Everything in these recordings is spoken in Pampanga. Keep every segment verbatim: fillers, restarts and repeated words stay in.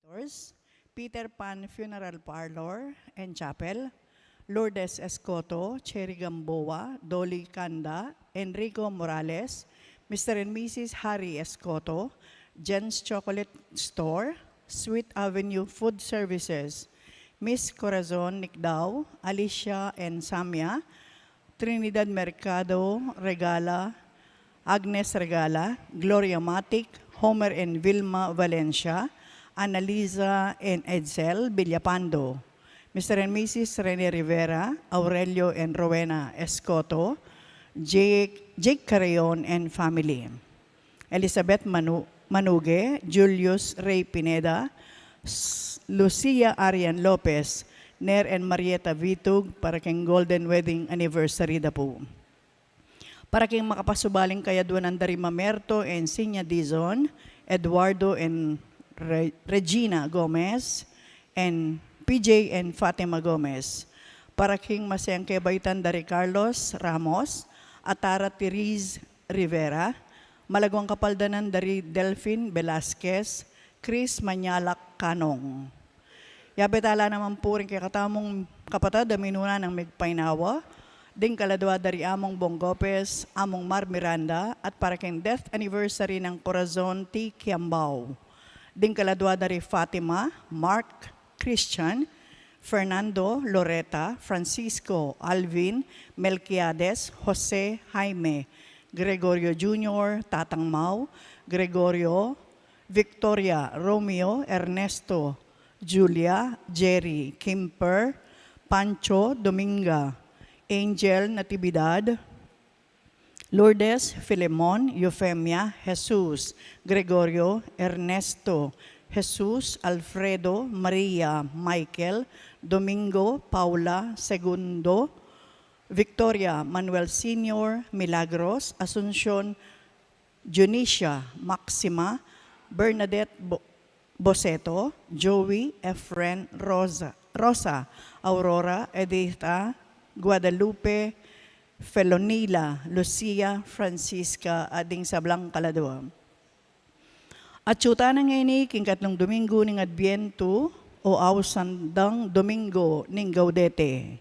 Stores, Peter Pan Funeral Parlor and Chapel, Lourdes Escoto, Cherry Gamboa, Dolly Canda, Enrico Morales, Mister and Missus Harry Escoto, Jen's Chocolate Store, Sweet Avenue Food Services, Miss Corazon Nicdao, Alicia and Samia, Trinidad Mercado Regala, Agnes Regala, Gloria Matic, Homer and Vilma Valencia, Annalisa and Edsel Villapando, Mister and Missus Rene Rivera, Aurelio and Rowena Escoto, Jake, Jake Carreon and family. Elizabeth Manu-, Manuge, Julius Ray Pineda, S-, Lucia Arian Lopez, Ner and Marieta Vitug, para king golden wedding anniversary da pu. Para king makapasubaling kayadwanan da ri Mamerto and Sinya Dizon, Eduardo and Re-, Regina Gomez, and P J and Fatima Gomez. Para king masayang kebaitan da ri Carlos Ramos, Atara Therese Rivera, malaguang kapaldanan da ri Delfin Velasquez, Chris Manyalak Kanong. Yabe tala naman pu ring kekatamung kapatad a minuna nang migpainawa, ding kaladua da ri Among Bong Gopez, Among Mar Miranda, at para king death anniversary nang Corazon T. Kiambao. Ding kaladua da ri Fatima, Mark, Christian, Fernando, Loreta, Francisco, Alvin, Melquiades, Jose, Jaime, Gregorio Junior, Tatang Mau, Gregorio, Victoria, Romeo, Ernesto, Julia, Jerry, Kimper, Pancho, Dominga, Angel, Natividad, Lourdes, Filemon, Eufemia, Jesus, Gregorio, Ernesto, Jesus, Alfredo, Maria, Michael, Domingo, Paula, Segundo, Victoria, Manuel Senior, Milagros, Asuncion, Dionisia, Maxima, Bernadette Bo-, Boseto, Joey, Efren, Rosa, Rosa, Aurora, Editha, Guadalupe, Felonila, Lucia, Francisca, at ding sablang kaladua. At atyu tana ngeni king katlung Domingo ning Adbientu, o ausan dang Domingo ning Gaudete.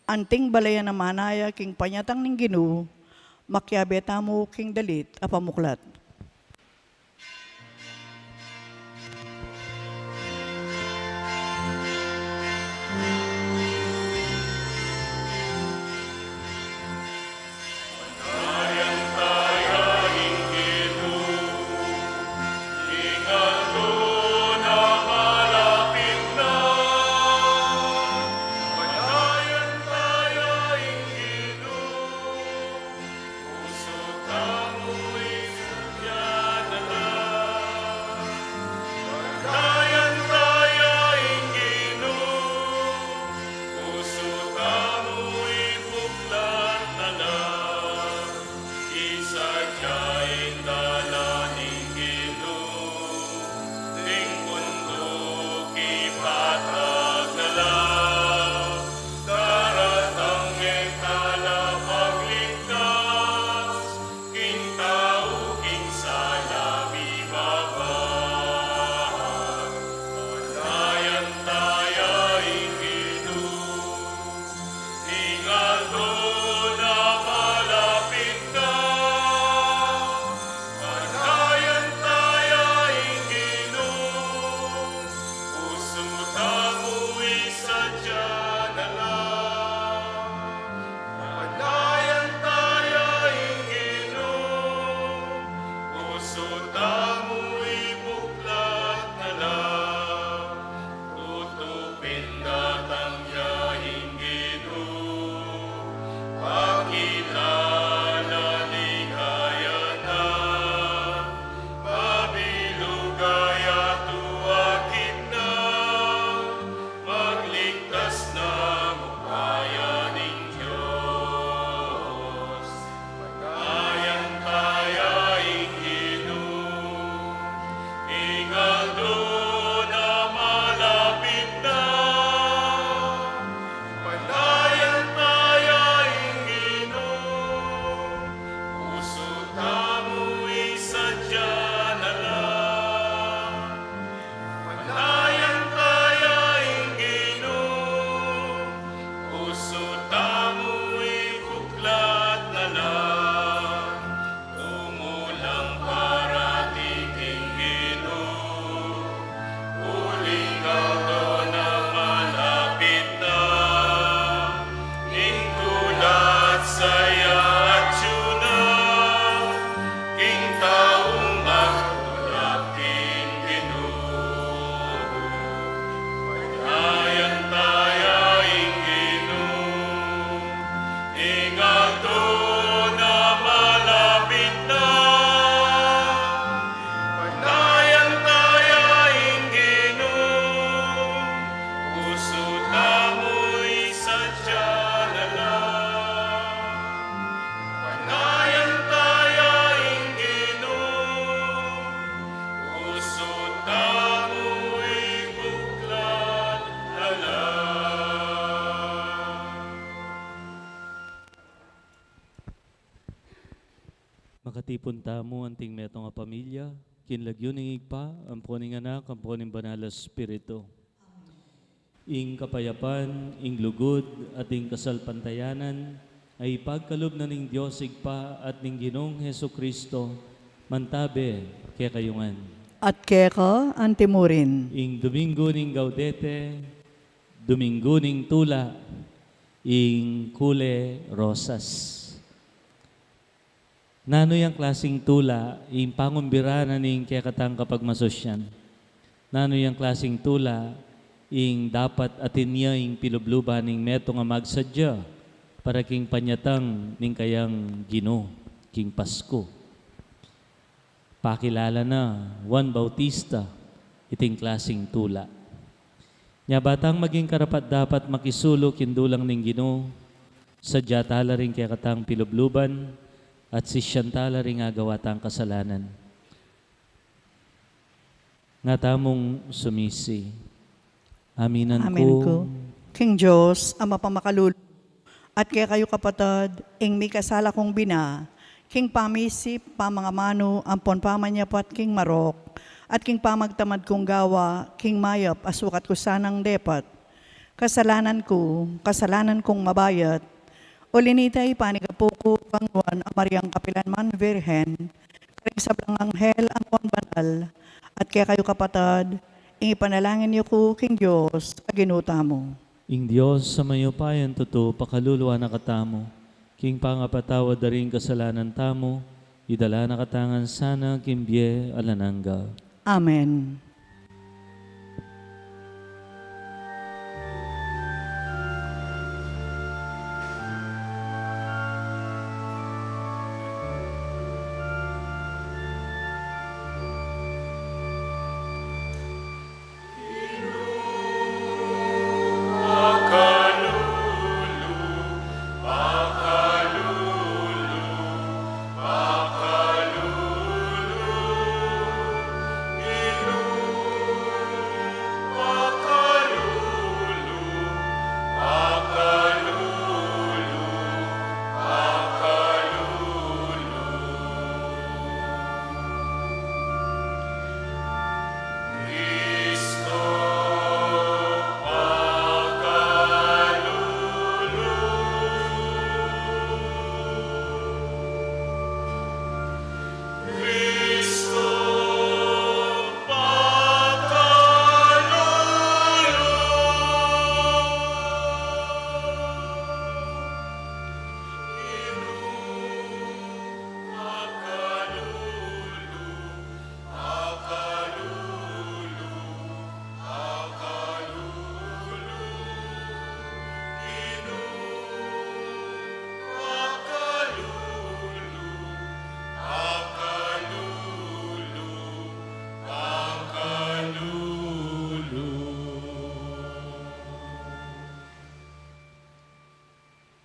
Anting balayan a manaya king panyatang ning Ginu, makiabe tamu king dalit a pamuklat. Makatipun tamu anting metung a pamilya, king lagyu ning Ibpa, ampo ning Anak, ampo ning Banal a Espiritu. Ing kapayapan, ing lugud, at ing kasalpantayanan, a ipagkalub na ning Dios Ibpa at ning Ginung Jesucristo, mantabe kekayu ngan. At keka antimurin. Ing Domingo ning Gaudete, Domingo ning Tula, ing Kule Rosas. Nanu yang klasing tula ing pangumbira na ning kekatang kapagmasusyan? Nanu yang klasing tula ing dapat atin ya ing pilubluban ning metung a magsadya para king panyatang ning kayang Ginu king Pasku? Pakilala na Juan Bautista iting klasing tula. Nya ba tang maging karapat-dapat makisulu king dulang ning Ginu, sadya tala ring kekatang pilubluban, at sisyan tala ring agawa tang kasalanan. Nga tamung sumisi. Aminan Amen ku. ku. King Dios, Ama pamakalulu, at kekayu kapatad, ing mikasala kung bina, king pamisip, pamangamanu, ampon pamanyapat king marok, at king pamagtamad kung gawa, king mayap, a sukat ku sanang depat. Kasalanan ku, kasalanan kung mabayat, uli nita ipanigapu ku kang Nuan a Mariang kapilanman Virgen, karing sablang anghel ampon banal, at kekayu kapatad, ing ipanalangin yu ku king Dios, a Ginu tamu. Ing Dios a mayupayang tutu, pakaluluan na katamu, king pangapatawad da ring kasalanan tamu, idala na katamu ngan sana king bie alang angga. Amen.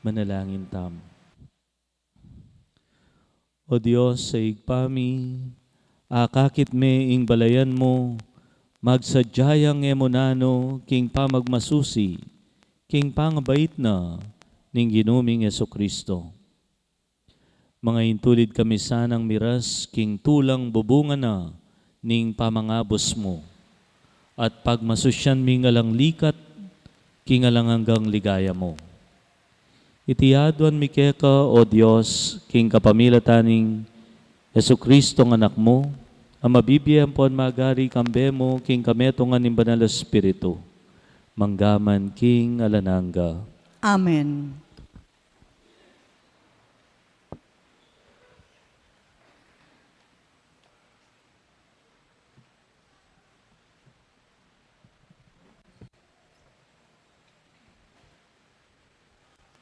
Manalangin tamu. O Dios a Ibpa mi, akakit me ing balayan mu, magsadya yang e mu nanu king pamagmasusi, king pangabait na ning Ginu ming Jesucristo. Mangaintulid kami sanang miras king tulang bubungan na ning pamangabus mu, at pagmasusyan ming alang likat king alang anggang ligaya mu. Iti aduan mi keka, O Dios, king kapamilatan ning Jesucristong Anak mu, a mabibie ampon magari kambe mu king kametungan ning Banal a Espiritu, mangga man king alang angga. Amen.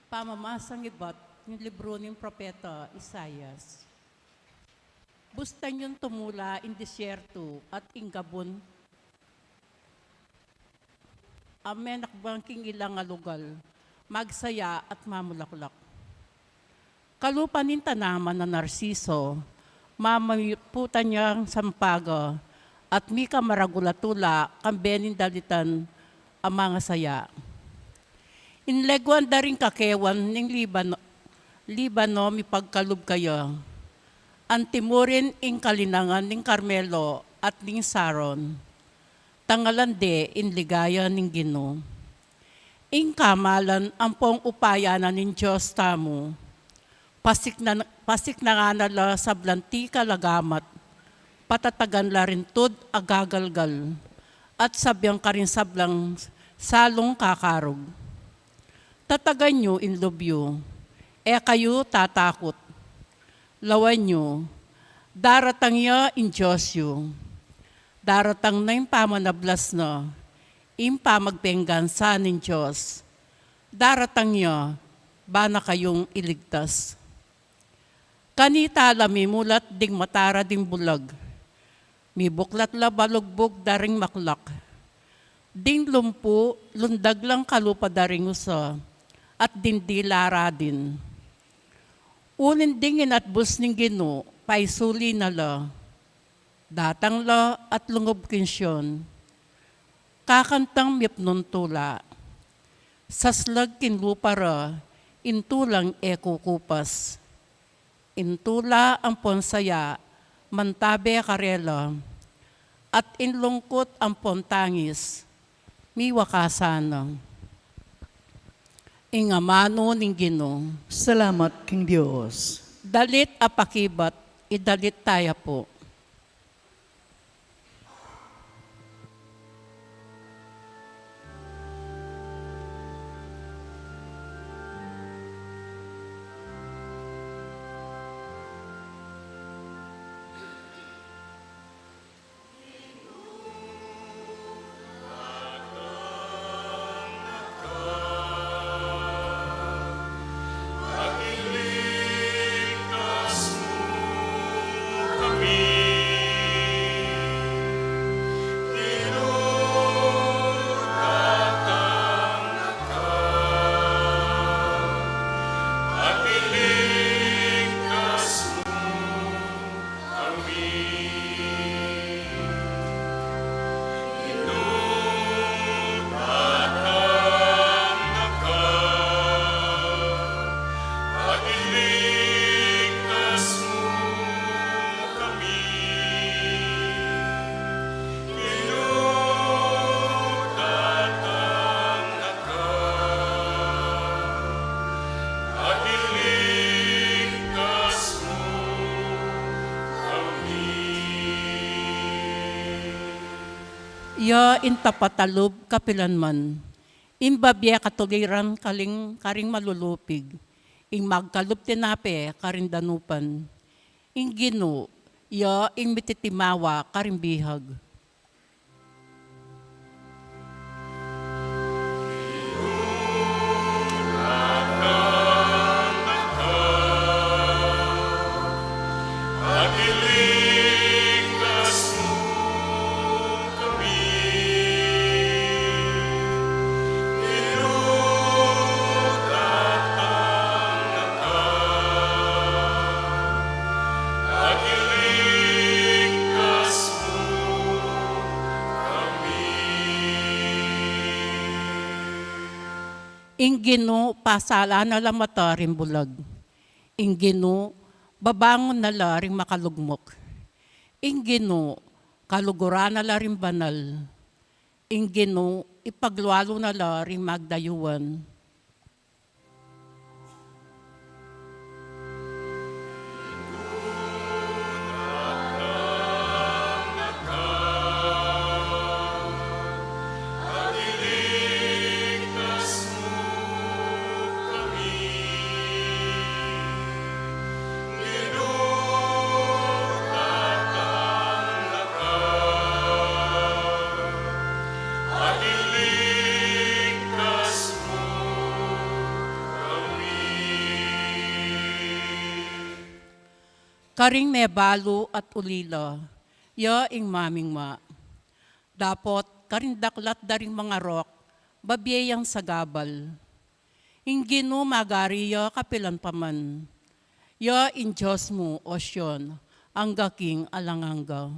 Pamamasang ibat ning libru ning propeta Isaias. Bustan yung tumula ing disyerto at ing gabun a menakbang king ilang a lugal, magsaya at mamulaklak. Kalupa ning tanaman a narsiso, mamaputan yang sampaga, at mika maragul a tula, kambe ning dalitan a mangasaya. Inleguan da ring kakewan ning Libano, Libano mipagkalub kaya, Antimurin ing kalinangan ning Carmelo at ning Saron, tangalan de ing ligaya ning Ginu. Ing kamalan ampong upaya na ning Dios tamu, pasikna-, pasiknangan na la sablang tikal a gamat, patatagan la ring tud a gagalgal, at sabian karing sablang salung kakarug. Tatagan yu ing lub yu, e kayu tatakut. Lawan yu, daratang ya ing Dios yu. Daratang na ing pamanablas na, ing pamagpenggansa ning Dios. Daratang ya, ba na kayung iligtas. Kanita la mimulat ding mata ra ding bulag. Mibuklat la balugbug da ring maklak. Ding lumpu, lundag lang kalupa da ring usa, at ding dila ra din. Uling ding inatbus ning Ginu, paisuli na la. Datang la at lungub king Sion. Kakantang mipnung tula. Saslag king lupa ra, ing tulang e kukupas. Ing tula ampon saya, mantabe karela, at ing lungkut ampon tangis, miwakasan na. Ing amanu ning Ginu. Salamat king Dios. Dalit a pakibat, idalit taya pu. Iya ing tapat a lub kapilan man, ing babie katuliran karing, karing malulupig, ing magkalub tinape karing danupan. Ing Ginu, iya ing mititimawa karing bihag. Ing Ginu, pasalan na la mata ring bulag. Ing Ginu, babangun na la ring makalugmuk. Ing Ginu, kaluguran na la ring banal. Ing Ginu, ipaglualu na la ring magdayuan. Karing mebalu at ulila, ya ing mamingma. Dapot karing daklat da ring mangarok, babie yang sagabal. Ing Ginu magari ya kapilan pa man. Ya ing Dios mu, O Sion, angga king alang angga.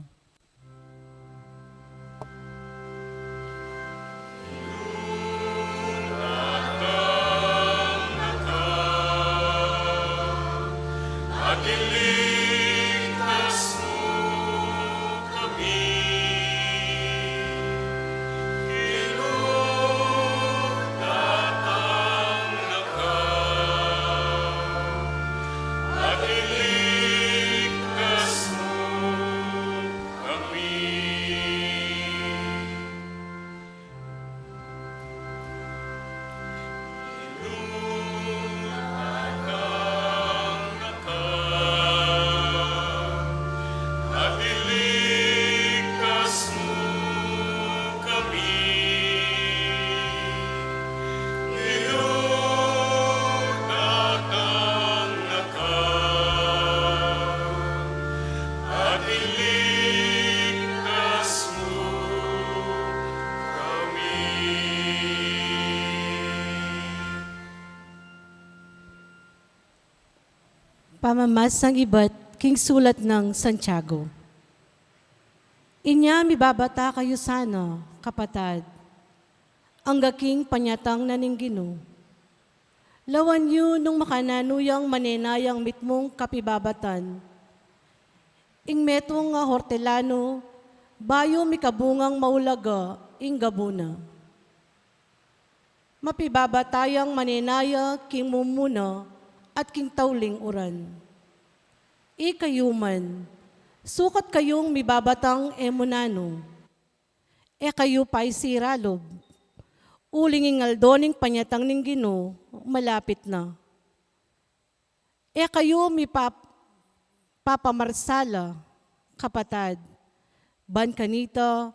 Pamamasang ibat king sulat nang Santiago. Inya mibabata kayu sana, kapatad, angga king panyatang na ning Ginu. Lawan yu nung makananu yang manenayang mitmung kapibabatan. Ing metung a hortelanu, bayu mikabungang maulaga ing gabu na. Mapibabata yang manenaya king mumuna at king tauling uran. Ikayu man, sukat kayung mibabatang e mu nanu. E kayu paisiralub, uling ing aldo ning panyatang ning Ginu malapit na. E kayu mipap-, papamarsala, kapatad, ban kanita,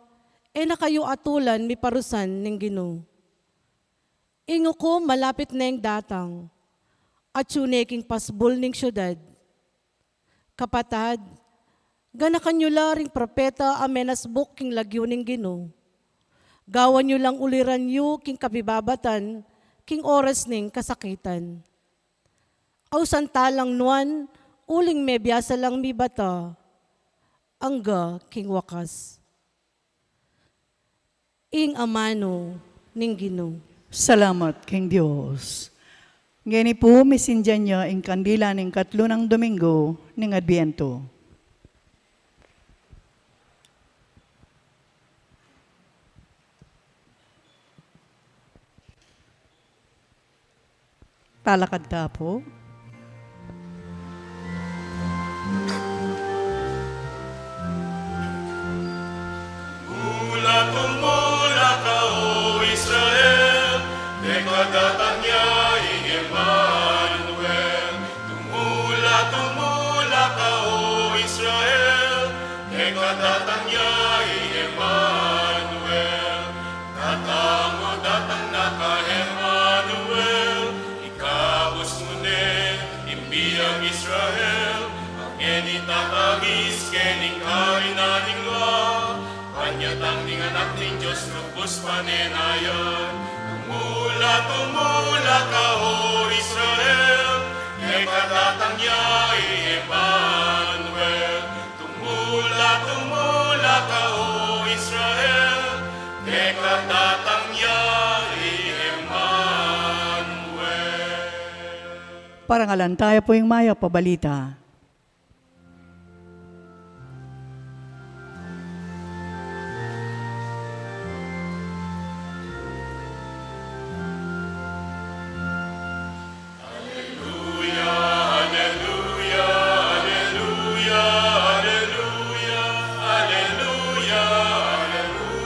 e na kayu atulan miparusan ning Ginu. Ing ukum malapit neng datang, atyu ne king pasbul ning siudad. Kapatad, ganakan yu la ring propeta a menasbuk king lagyu ning Ginu. Gawan yu lang uliran yu king kapibabatan, king oras ning kasakitan. Ausan ta lang nuan, uling mebiasa lang mibata, angga king wakas. Ing amanu ning Ginu. Salamat king Dios. Ngeni pu, misindian ya ing kandila ning katlu nang Domingo ning Adbientu. Talakad ta pu. Tumula, tumula ka, o Israel, deka datang ya ing Emmanuel. Tumula, tumula ka, o Israel, deka datang ya ing Emmanuel. Datang, o datang na ka Emmanuel, ikabus mu ne ing biang Israel, a ngeni tatangis keni king karinan ning lua, panyatang ning Anak ning Dios lubus panenayan. Tumula, tumula ka, o Israel, deka datang ya ing Emmanuel. Tumula, tumula ka, o Israel, deka datang ya ing Emmanuel. Parangalan taya pu ing mayap a balita. Aleluya, aleluya, aleluya, aleluya, aleluya, aleluya.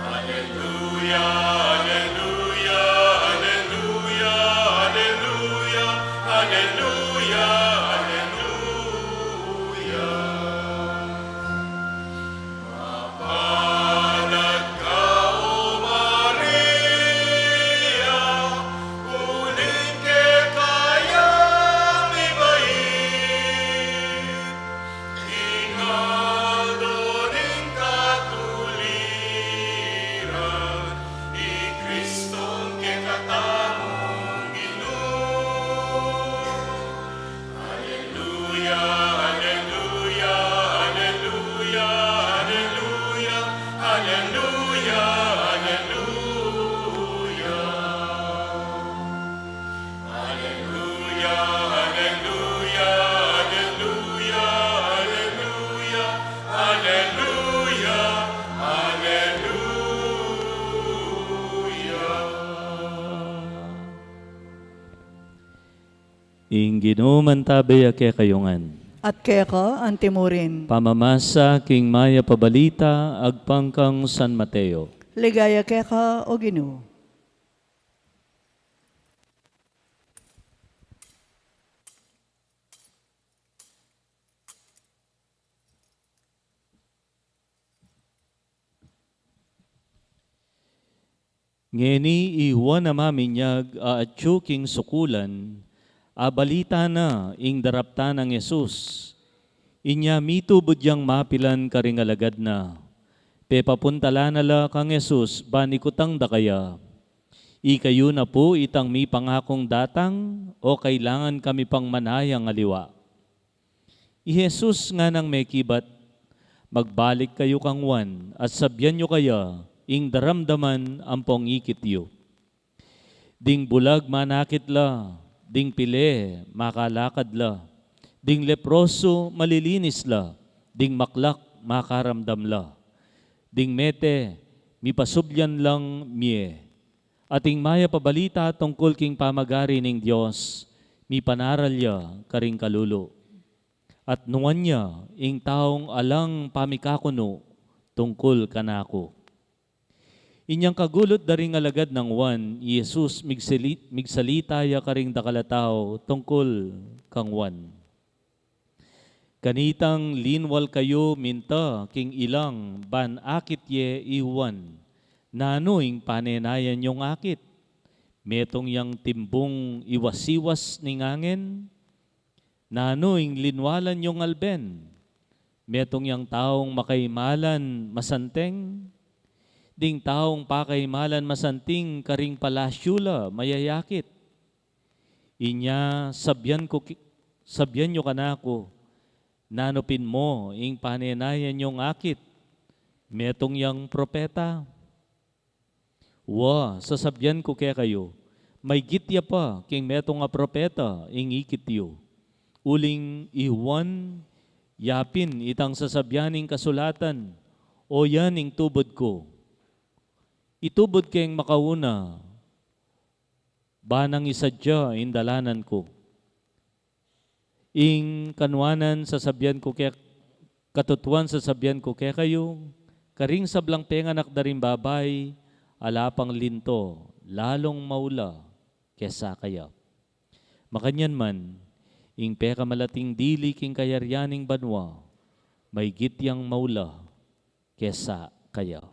Aleluya, aleluya, aleluya, aleluya, aleluya, aleluya. Mapalad ka, O Maria, uling keka ya mibait ing aldo ning katuliran, i Kristong kekatamung Ginu. Aleluya, aleluya, aleluya, aleluya, aleluya, aleluya. Aleluya, aleluya, aleluya, aleluya, aleluya, aleluya. Ing Ginu mantabe ya kekayu ngan. At keka antimurin. Pamamasa king mayap a balita agpang kang San Mateo. Ligaya keka, O Ginu. Ngeni i Juan a maminyag a atyu king sukulan, abalita na ing daraptan nang Jesus. Inya mitubud yang mapilan karing alagad na. Pepapuntalan na la kang Jesus ban ikutang da kaya, Ikayu na pu itang mipangakung datang, o kailangan kami pang manayang aliwa? I Jesus nganang mekibat, magbalik kayu kang Juan, at sabyan yu kaya ing daramdaman ampong ikit yu. Ding bulag manakit la, ding pile makalakad la, ding leproso malilinis la, ding maklak makaramdam la, ding mete mipasubyan lang mie. At ing mayap a balita tungkul king pamagari ning Dios, mipanaral ya karing kalulu. At nuan ya ing taung alang pamikakunu tungkul kanaku. Inyang kagulut da ring alagad nang Juan, i Jesus migsali-, migsalita ya karing dakal a tau tungkul kang Juan. Kanitang linwal kayu minta king ilang ban akit ye i Juan. Nanu ing panenayan yung akit? Metung yang timbung iwas-iwas ning angin? Nanu ing linwalan yung alben? Metung yang taung makaimalan masanteng? Ding taung pakaimalan masanting karing palasyu la mayayakit? Inya sabyan ku ki-, sabyan yu kanaku, nanu pin mo ing panenayan yung akit? Metung yang propeta? Wa, sasabyan ku kekayu, maygit ya pa king metung a propeta ing ikit yu. Uling i Juan, yapin itang sasabyan ning kasulatan, o yan ing tubud ku. Itubud keng makauna, ba nang isadya ing dalanan ku. Ing kanuanan sasabyan ku ke-, katutuan sasabyan ku kekayu, karing sablang penganak da ring babai, ala pang linto, lalung maula kesa kaya. Makanyan man, ing pekamalating dili king kayarian ning banua, maygit yang maula kesa kaya.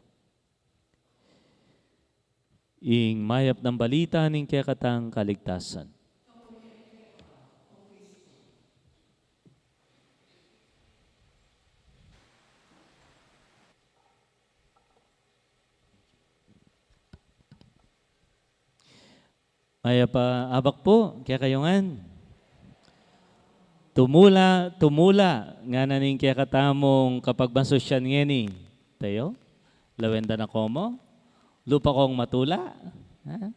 Ing mayap nang balita ning kekatang kaligtasan. Mayap a abak pu kekayu ngan. Tumula, tumula, ngana ning kekatamung kapagmasusyan ngeni. Tayo, lawen da na komo, lupa kong matula. Ha?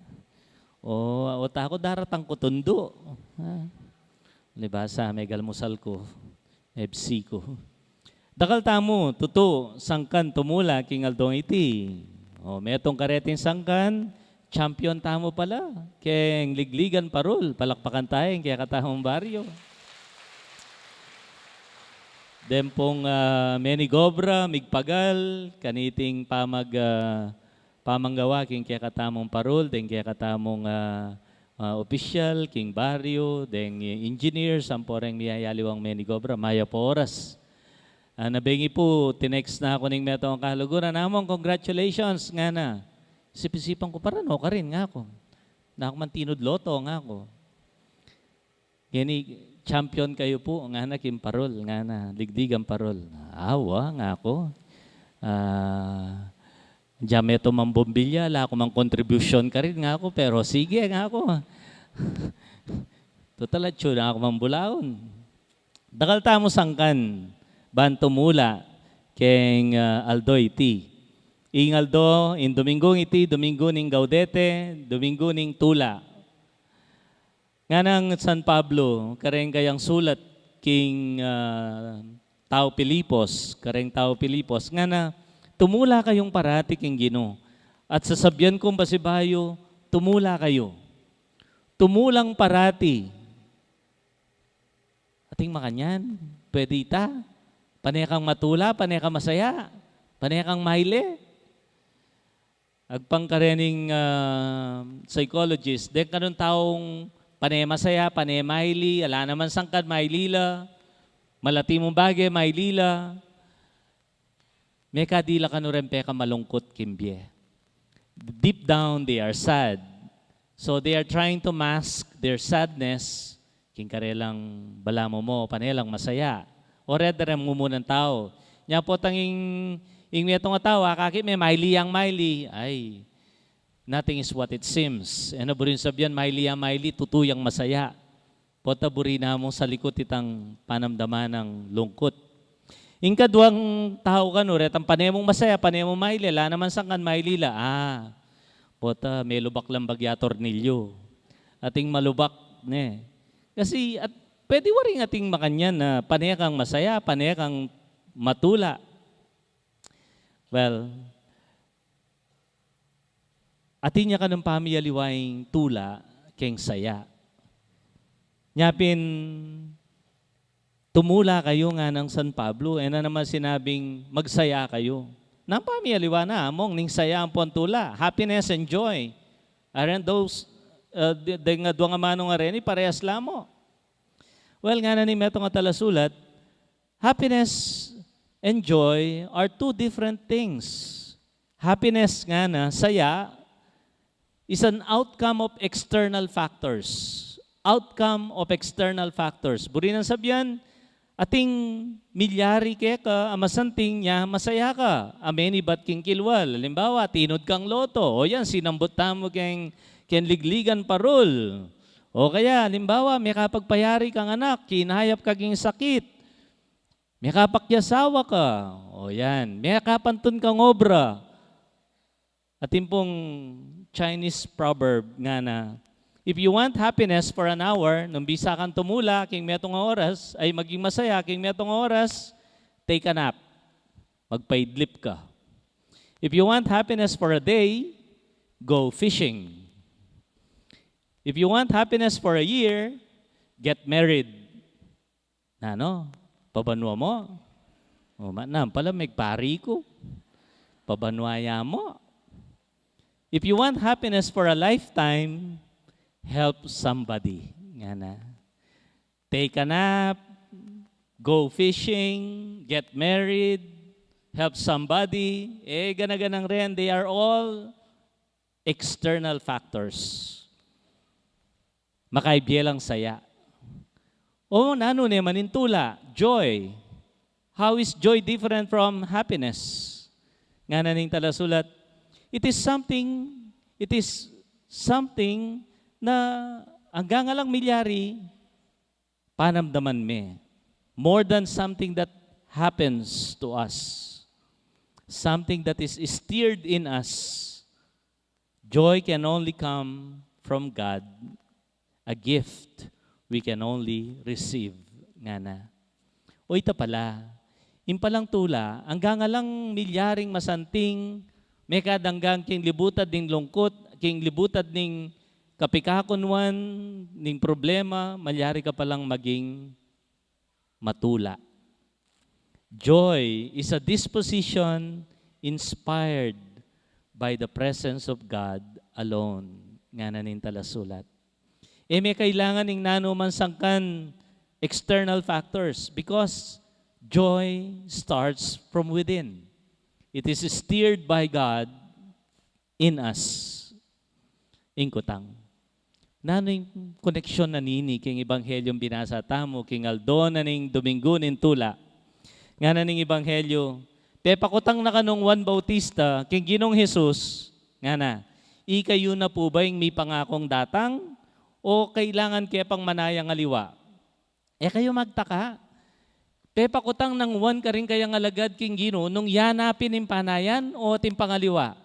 O, o ta ku daratang ku tundu. Ha? Libasa, megalmusal ku, mebsi ku. Dakal tamu, tutu, sangkan tumula king aldong iti. O, metung kareting sangkan, champion tamu pala keng Ligligan Parul, palakpakan taya ing kekatamung baryo. Deng pung, ah, menigobra, migpagal kaniting pamag-, ah, pamanggawa king kekatamung parul, deng kekatamung, ah, ah, opisyal king baryo, deng, eh, engineers, ampo reng miyayaliwang menigobra, mayap a oras. Ah, nabengi pu, tinext na ku ning metung a kaluguran, "Among, congratulations," ngana. Sipisipan ku, "Para nu karin," ngaku. "Naku man tinud loto," ngaku. "Ngeni, champion kayu pu," ngana, "king parul," ngana, "Ligligan Parul." "Awa," ngaku. "Ah, dya metung mang bombilya, ala ku mang kontribusyon karin," ngaku, "pero sige," ngaku. "Total, atyu na ku mang bulaun." Dakal tamu sangkan ban tumula keng, ah, aldo iti. Ing aldo, ing Dominggung iti, Dominggu ning Gaudete, Dominggu ning Tula. Nganang San Pablo, kareng kayang sulat king, ah, tau Filipos, kareng tau Filipos, ngana, "Tumula kayung parati king Ginu. At sasabyan kung pasibayu, tumula kayu." Tumulang parati. Ating makanyan, pwede ita. Pane kang matula, pane kang masaya, pane kang maile. Agpang karening, ah, psychologist, deng kanung taung pane masaya, pane maili, ala naman sangkan maili la, malati mung bage maili la, mekadi la kanu reng pekamalungkut king bie. Deep down, they are sad. So they are trying to mask their sadness king karelang balamu mo, pane lang masaya. O reta reng mumunang tau. Nya potang ing, ing metung a tau, akakit me maili yang maili. Ay, Nothing is what it seems. E na buri sabyan, maili ya maili, tutu yang masaya. Pota buri na mung salikut itang panamdaman nang lungkut. Ing kaduang tau kanu, retang pane mung masaya, pane mung maili, ala naman sangkan maili la. Ah, pota melubak lang bagya tornilyo. Ating malubak, ne. Kasi at pwede waring ating makanyan na pane kang masaya, pane kang matula. Well, atin ya kanung pamiyaliwa ing tula keng saya. Nya pin, tumula kayu ngana nang San Pablo, e na naman sinabing magsaya kayu. Nang pamiyaliwa na, among ning saya ampong tula, happiness and joy. Aren't those, uh, de, de nga duang amanung areni, parehas la mu? Well, ngana ning metung a talasulat, happiness and joy are two different things. Happiness ngana, saya, is an outcome of external factors. Outcome of external factors. Buri nang sabyan, ating milyari keka a masanting, nya masaya ka. Ameni bat king kilwal. Alimbawa, tinud kang loto. O yan, sinambut tamu keng, keng ligligan parul. O kaya, alimbawa, mekapagpayari kang anak, kinayap ka king sakit. Mekapakyasawa ka. O yan, mekapantun kang obra. Atin pung Chinese proverb ngana, "If you want happiness for an hour," nung bisa kang tumula king metung a oras, ay maging masaya king metung a oras, take a nap. Magpaidlip ka. "If you want happiness for a day, go fishing. If you want happiness for a year, get married." Nanu? Pabanua mu? O, ma-, nanu pala, megpari ku. Pabanua ya mu. "If you want happiness for a lifetime, help somebody." Ngana. Take a nap, go fishing, get married, help somebody. E, gana-ganang ren, they are all external factors. Makaibye lang saya. O, nanu ne man ing tula? Joy. How is joy different from happiness? Ngana ning talasulat, it is something, it is something na anggang alang milyari, panamdaman me. More than something that happens to us. Something that is stirred in us. Joy can only come from God, a gift we can only receive, ngana. O ita pala, ing palang tula, anggang alang milyaring masanting, mekadanggang king libutad ning lungkut, king libutad ning kapikakunuan, ning problema, malyari ka palang maging matula. Joy is a disposition inspired by the presence of God alone, ngana ning talasulat. E me kailangan ing nanu man sangkan external factors because joy starts from within. It is stirred by God in us. Ing kutang, nanu ing koneksyon na nini king Ebanghelyung binasa tamu king aldo na ning Domingo ning Tula? Ngana ning Ebanghelyo, pepakutang na kanung Juan Bautista king Ginung Jesus, ngana, "Ikayu na pu ba ing mipangakung datang, o kailangan ke pang manayang aliwa?" E kayu magtaka, pepakutang nang Juan karing kayang alagad king Ginu nung ya na pin ing panayan o atin pang aliwa?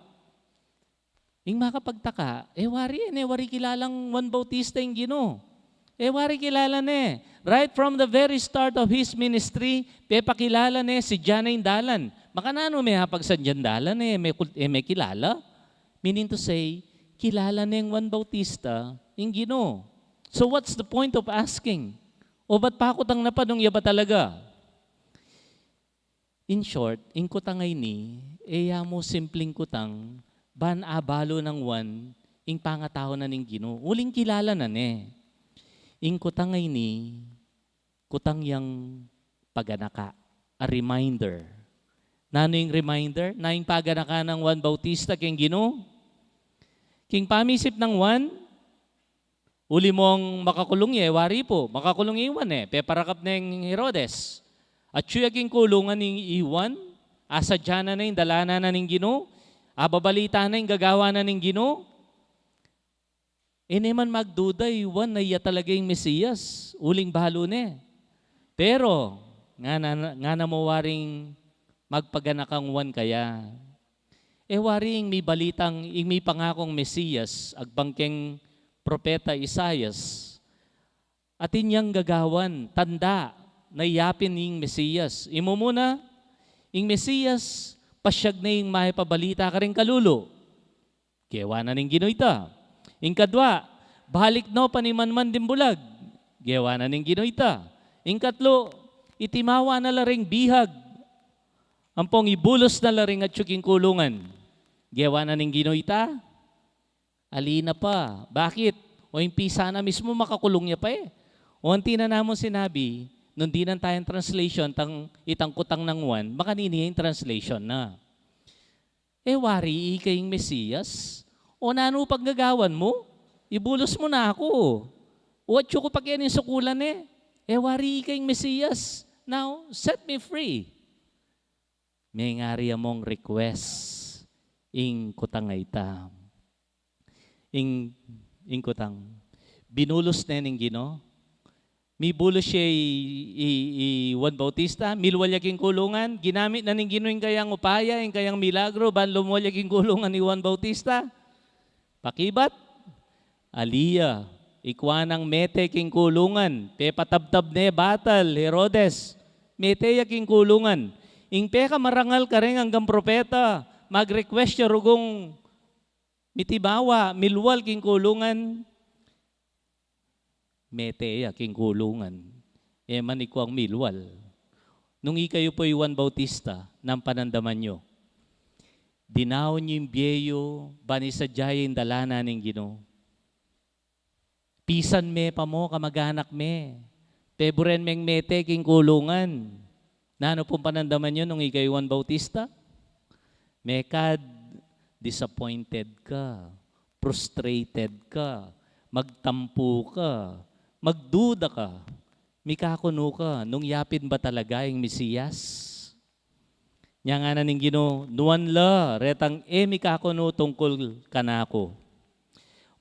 Ing makapagtaka, e wari, e ne wari kilalang Juan Bautista ing Ginu. E wari kilala ne. Right from the very start of his ministry, pepakilala ne sadya na ing dalan. Makananu me apagsadyang dalan, e me kul-, e me kilala? Meaning to say, kilala neng Juan Bautista ing Ginu. So what's the point of asking? O ba't pakutang na pa nung ya ba talaga? In short, ing kutang a ini, e ya mu simpling kutang, ban abalu nang Juan ing pangatau na ning Ginu. Uling kilala na ne. Ing kutang a ini, kutang yang paganaka, a reminder. Nanu ing reminder? Na ing paganaka nang Juan Bautista king Ginu? King pamisip nang Juan, uli mong makakulung ya, e wari pu, makakulung i Juan e, peparakap neng Herodes. Atyu ya king kulungan i Juan, asadya na ne ing dalanan na ning Ginu, ababalita na ing gagawan na ning Ginu, E ne man magduda i Juan na iya talaga ing Mesiyas, uling balu ne. Pero, ngana, ngana mu waring magpaganak kang Juan kaya. E wari ing mibalitang, ing mipangakung Mesiyas, agpang keng propeta Isaias, atin yang gagawan, tanda, na iya pin ing Mesiyas. Imumuna, ing Mesiyas, pasyag ne ing makipabalita karing kalulu. Gewa na ning Ginu ita. Ing kadwa, balik no pa ni manman ding bulag. Gewa na ning Ginu ita. Ing katlu, itimawa na la ring bihag. Ampong ibulus na la ring atyu king kulungan. Gewa na ning Ginu ita. Ali na pa. Bakit? O ing pisa na mismu makakulung ya pa e. O anti na namun sinabi, nung dinan tayang translation, tang, itang kutang nang Juan, makanini ing translation na. E wari ika ing Mesiyas? O nanu pang gagawan mu? Ibulus mu na aku. O atyu ku pa keni sukulan e. E wari ika ing Mesiyas? Now, set me free. Mengari ya mung request ing kutang a ita. Ing, ing kutang. Binulus ne ning Ginu. Mibulus ya i, i, i Juan Bautista, milwal ya king kulungan, ginamit na ning Ginu ing kayang upaya, ing kayang milagro, ban lumwal ya king kulungan i Juan Bautista. Pakibat, ali ya, ikwa nang mete king kulungan, pepatabtab ne batal, Herodes, mete ya king kulungan. Ing pekamarangal kareng anggang propeta, mag-request ya rugung mitimawa, milwal king kulungan, mete ya king kulungan. E man ikwang milwal. Nung ikayu pu i Juan Bautista, nanu panandaman yu? Dinaun yu ing bie yu, ban isadia ing dalanan ning Ginu. Pisan me pa mu, kamaganak me. Peburen meng mete king kulungan. Nanu pung panandaman yu nung ika i Juan Bautista? Mekad, disappointed ka, frustrated ka, magtampu ka, magduda ka, mikakunu ka, nung yapin ba talaga ing Mesiyas? Nya ngana ning Ginu, nuan la retang e mikakunu tungkul kanaku.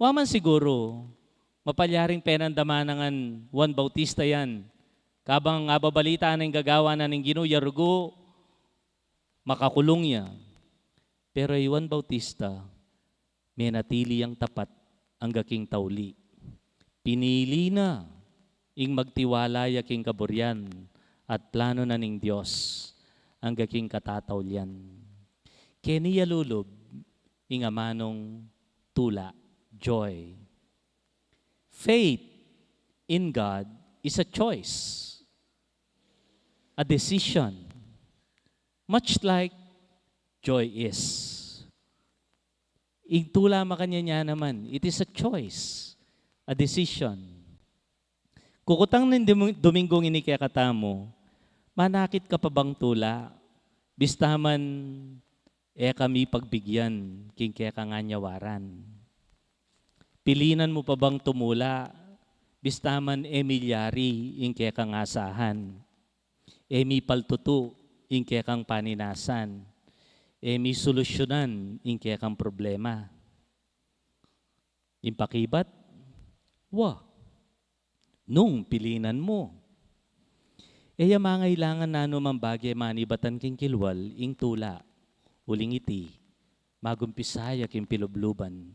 Wa man siguru, mapalyaring penandaman na ngan Juan Bautista yan, kabang ababalita na ing gagawan na ning Ginu, ya rugu, makakulung ya. Pero i Juan Bautista, menatili yang tapat angga king tauli. Pinili na ing magtiwala ya king kaburian at plano na ning Dios angga king katataulian. Keni ya lulub ing amanung tula, joy. Faith in God is a choice, a decision, much like joy is. Ing tula makanyan ya naman, it is a choice, a decision. Kukutang ning Domi-, Dominggung ini kekatamu, manakit ka pa bang tula, bista man e ka mipagbigyan king kekang anyawaran. Pilinan mu pa bang tumula, bista man e milyari ing kekang asahan. E mipaltutu ing kekang paninasan. E misolusyunan ing kekang problema. Ing pakibat, wa, nung pilinan mu. E ya mangailangan nanu mang bage manibatan king kilwal ing tula. Uling iti, magumpisa ya king pilubluban.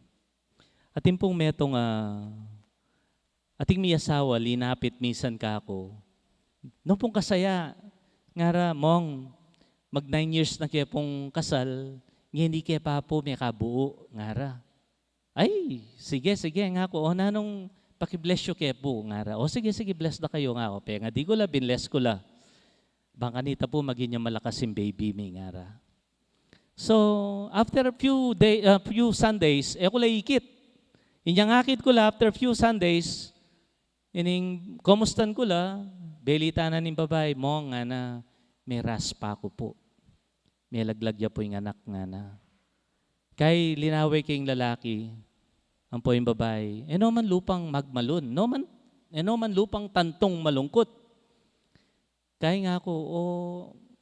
Atin pung metung a, ating miyasawa, linapit misan kaku, "Nu pung kasaya?" Ngara, "Mong, mag nine years na ke pung kasal, ngeni ke pa pu mekabuu," ngara. "Ay, sige, sige," ngaku. "O nanung paki-bless yu ke pu?" ngara. "O sige, sige, bless da kayu," ngaku. Pengadi ku la, binless ku la. "Bang kanita pu maging malakas ing baby mi," ngara. So, after a few day, a few Sundays, e ku la ikit. Inyang akit ku la, after a few Sundays, ining kumustan ku la, belita na ning babai, "Mong," ngana, "meraspa ku pu. Melaglag ya pu ing anak," ngana. Kay linawe ke ing lalaki, ampo ing babai, "E no man lupang magmalun, no man, e no man lupang tantung malungkut." Kay ngaku, "O,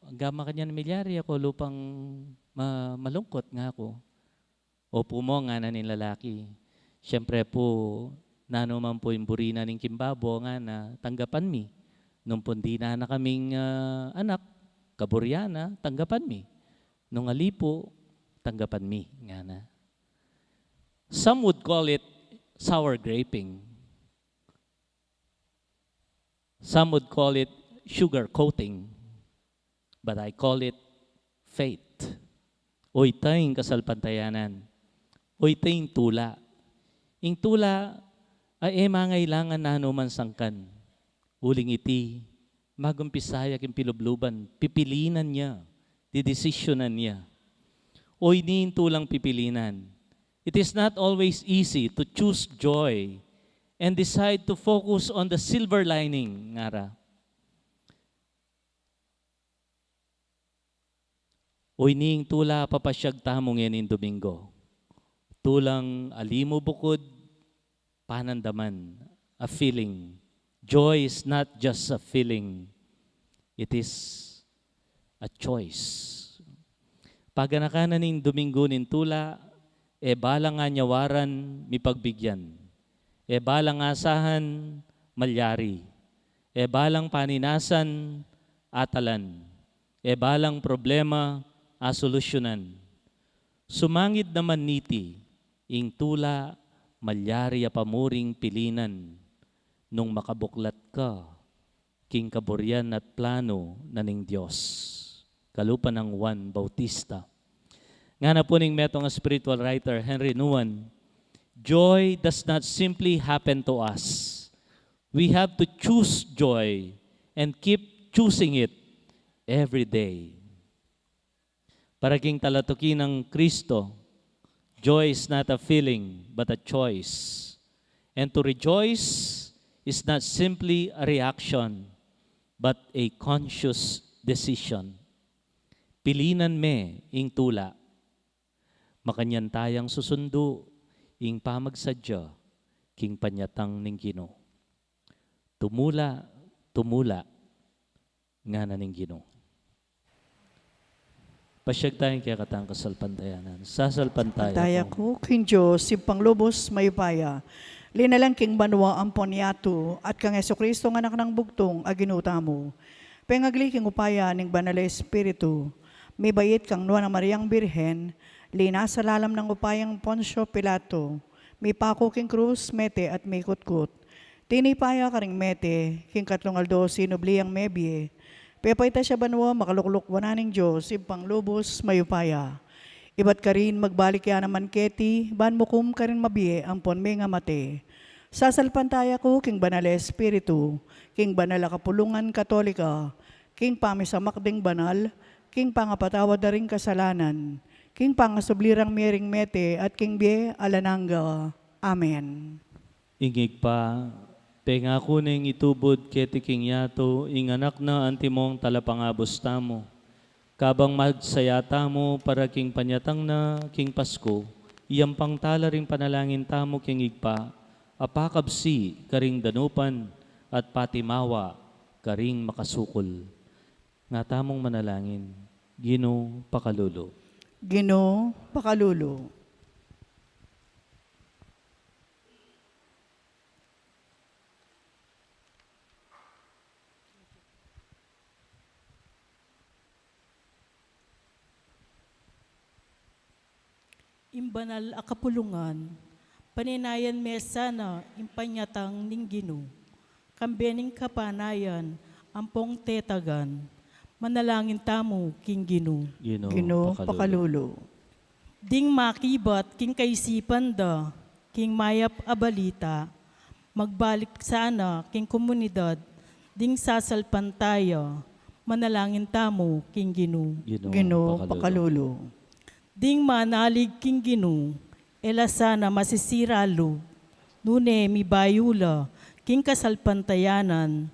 agama kanyan milyari aku lupang ma-, malungkut," ngaku. "Opu, Mong," ngana ning lalaki. Siyempre po, nanu man po ing buri na ning kimbabo, ngana, tanggapan mi. Nung pung dinan na kaming, ah, anak, kaburian na, tanggapan mi. Nung ali po, tanggapan mi, ngana. Some would call it sour graping. Some would call it sugar coating. But I call it faith. O ita ing kasalpantayanan. O ita ing tula. Ing tula, a e mangailangan na anuman sangkan. Uling iti, magumpisa ya king pilubluban, pipilinan ya, didesisyonan ya. O ini ing tulang pipilinan. It is not always easy to choose joy and decide to focus on the silver lining, ngara. O ini ing tula papasyag tamu ngening Domingo. Tulang ali mu bukud panandaman, a feeling. Joy is not just a feeling. It is a choice. Paganaka na ning Domingo ning tula, e balang anyawaran mipagbigyan. E balang asahan malyari. E balang paninasan atalan. E balang problema asolusyunan. Sumangid naman niti, ing tula malyari ya pa mu ring pilinan nung makabuklat ka king kaburian at plano na ning Dios. Kalupa nang Juan Bautista. Ngana pu ning metung a spiritual writer, Henri Nouwen, joy does not simply happen to us. We have to choose joy and keep choosing it every day. Para king talatuki nang Kristo, joy is not a feeling, but a choice. And to rejoice is not simply a reaction, but a conscious decision. Pilinan me ing tula. Makanyan tayang susundu ing pamagsadya king panyatang ning Ginu. Tumula, tumula, ngana ning Ginu. Pasyag taya king kekatang kasalpantayanan. Sasalpantaya Pantaya ku. ku king Dios, Ibpang lubus mayupaya. Linalang king banua ampon yatu, at kang Jesucristo nga Anak nang bugtung a Ginu tamu. Pengagli king upaya ning Banal a Espiritu. Mibait kang Nuan a Mariang Birhen, linasa lalam nang upayang Poncio Pilato. Mipaku king krus, mete at mikutkut. Tinipa ya karing mete, king katlung aldo sinubli yang mebie. Pepaitas ya banua, makalukluk wanan ning Dios, Ibpang lubus mayupaya. Ibat karin magbalik ya naman keti, ban mukum karing mabie ampon mengamate. Sasalpantaya ku king Banal a Espiritu, king banal a kapulungan Katolika, king pamisamak ding banal, king pangapatawad da ring kasalanan, king pangasubli rang mie ring mete, at king bie alang angga. Amen. Ing Ibpa, pengaku neng itubud keti king yatu ing Anak na antimong Talapangabus tamu. Kabang magsaya tamu para king panyatang na king Pasku, iyampang tala ring panalangin tamu king Ibpa, a pakabsi karing danupan at patimawa karing makasukul. Nga tamung manalangin, Ginu, pakalulu. Ginu, pakalulu. Ing banal a kapulungan, paninayan me sana ing panyatang ning Ginu, kambe ning kapanayan ampong tetagan. Manalangin tamu king Ginu. Ginu, Ginu, pakalulu. Pakalulu. Ding makibat king kaisipan da king mayap a balita, magbalik sana king komunidad ding sasalpantaya. Manalangin tamu king Ginu. Ginu, Ginu, pakalulu. Pakalulu. Ding manalig king Ginu, e la sana masisira lub, nune mibayu la king kasalpantayanan,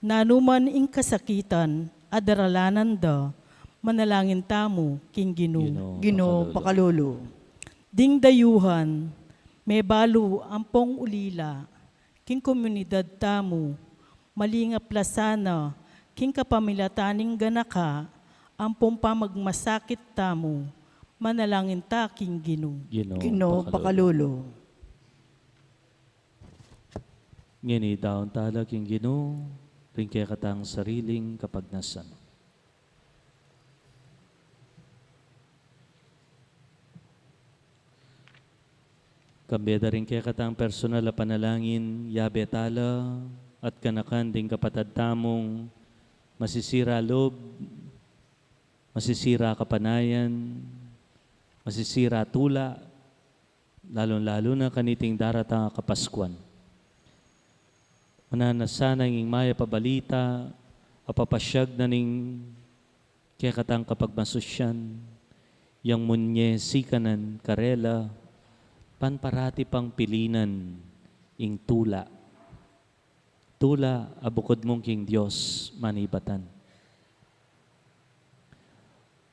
nanu man ing kasakitan a daralanan da. Manalangin tamu king Ginu. Ginu, Ginu, pakalulu. Pakalulu. Ding dayuhan, mebalu ampong ulila king komunidad tamu, malingap la sana king kapamilatan ning ganaka ampong pamagmasakit tamu. Manalangin ta king Ginu. Ginu, Ginu, pakalulu. Pakalulu. Ngeni daun tala king Ginu ring kekatang sariling kapagnasan. Kambe da ring kekatang personal a panalangin, yabe tala at ganakan ding kapatad tamung masisira lub, masisira kapanayan, masisira tula, lalung-lalu na kaniting daratang a Kapaskuan. Mananu sana ing mayap a balita a papasyag na ning kekatang kapagmasusian, yang munye sikanan karela, ban parati pang pilinan ing tula. Tula a bukud mung king Dios manibatan.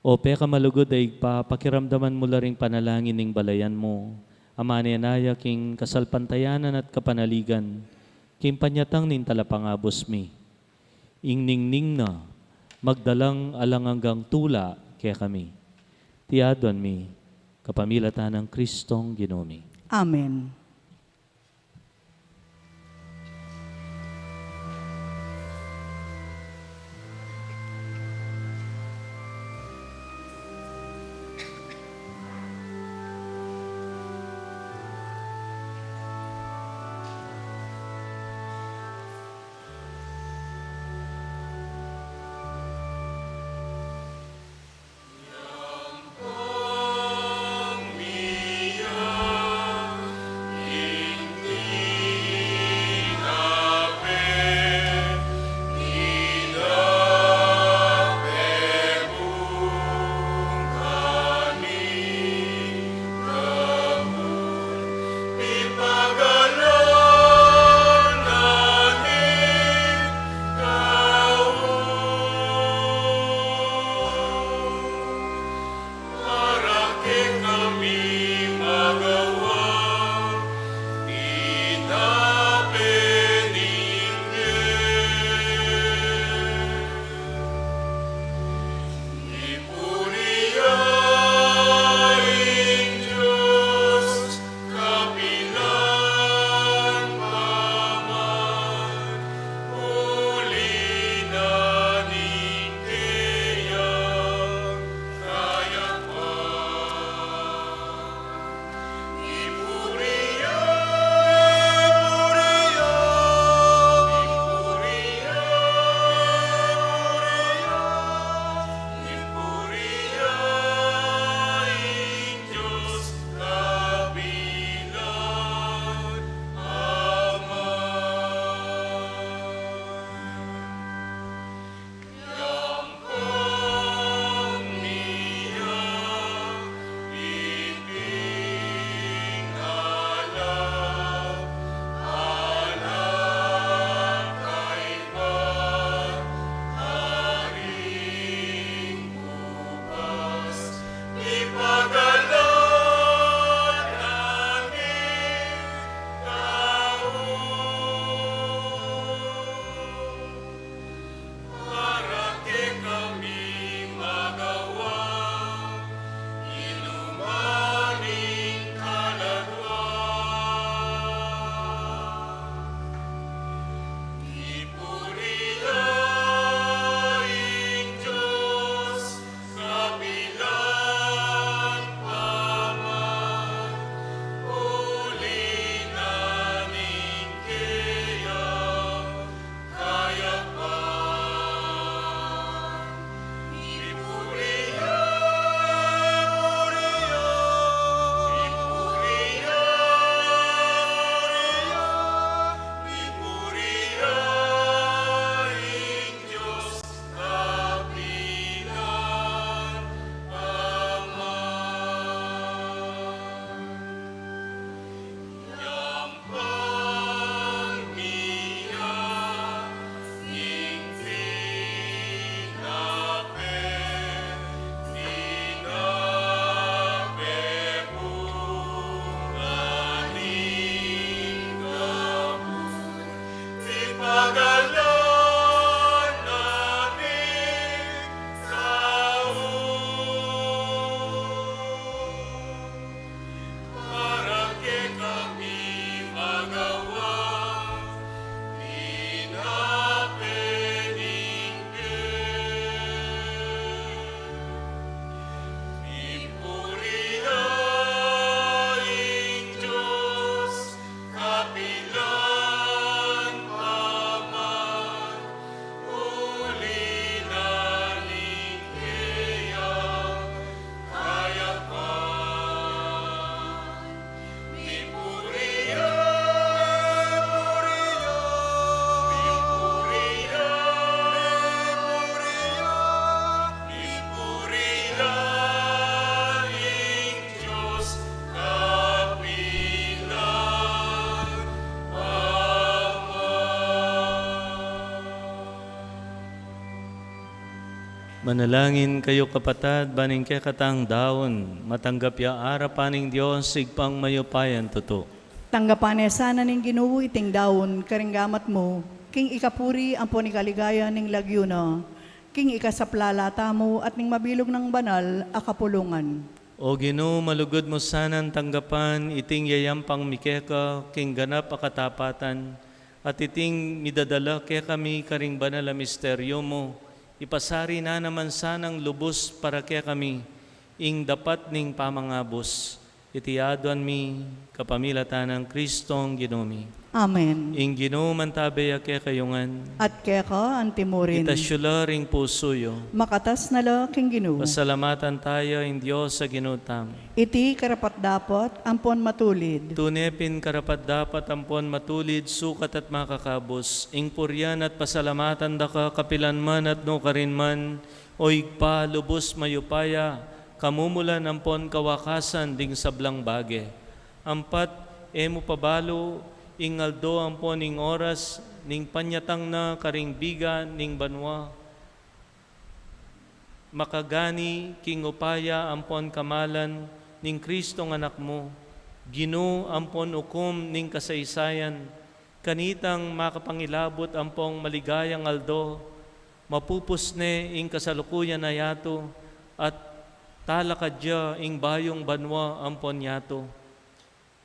O pekamalugud a Ibpa, pakiramdaman mu la ring panalangin ning balayan mu, a manenaya king kasalpantayanan at kapanaligan, king panyatang ning talapangabus mi. Ing ningning na, magdalang alang anggang tula kekami. Iti aduan mi, kapamilatan nang Kristong Ginu mi. Amen. Manalangin kayu, kapatad, ban ing kekatang daun matanggap ya arapan ning Dios, Ibpang mayupayang tutu. Tanggapan ne sana ning Ginu iting daun karing gamat mu, king ikapuri ampon ikaligaya ning lagyu na, king ikasaplala tamu at ning mabilug nang banal a kapulungan. O Ginu, malugud mu sanang tanggapan iting yayampang mi keka king ganap a katapatan, at iting midadala kekami karing banal a misteryu mu, ipasari na naman sanang lubus para kekami ing dapat ning pamangabus. Iti aduan mi kapamilatan nang Kristong Ginu mi. Amen. Ing Ginu mantabe ya kekayu ngan. At keka antimurin. Itas yu la ring pusu yu. Makatas na la king Ginu. Pasalamatan taya ing Dios a Ginu tamu. Iti karapat-dapat ampon matulid. Tune pin karapat-dapat ampon matulid, sukat at makakabus, ing purian at pasalamatan da ka kapilan man at nukarin man, O Ibpa, lubus mayupaya, kamumulan ampon kawakasan ding sablang bage. Ampat e mu pabalu ing aldo ampon ing oras ning panyatang na karing biga ning banua, makagani king upaya ampon kamalan ning Kristong Anak mu, Ginu ampon ukum ning kasaysayan, kanitang makapangilabut ampong maligayang aldo, mapupus ne ing kasalukuyan a yatu, at talakad ya ing bayung banua ampon yatu.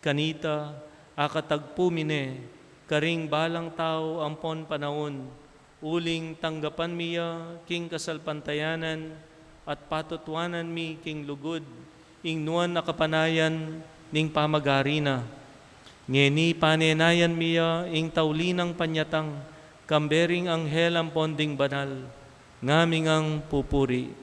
Kanita, akatagpu mi ne karing balang tau ampon panaun, uling tanggapan mi ya king kasalpantayanan at patutuanan mi king lugud ing nuan a kapanayan ning pamagari na. Ngeni panenayan mi ya ing tauli nang panyatang, kambe ring anghel ampon ding banal, ngami ngang pupuri.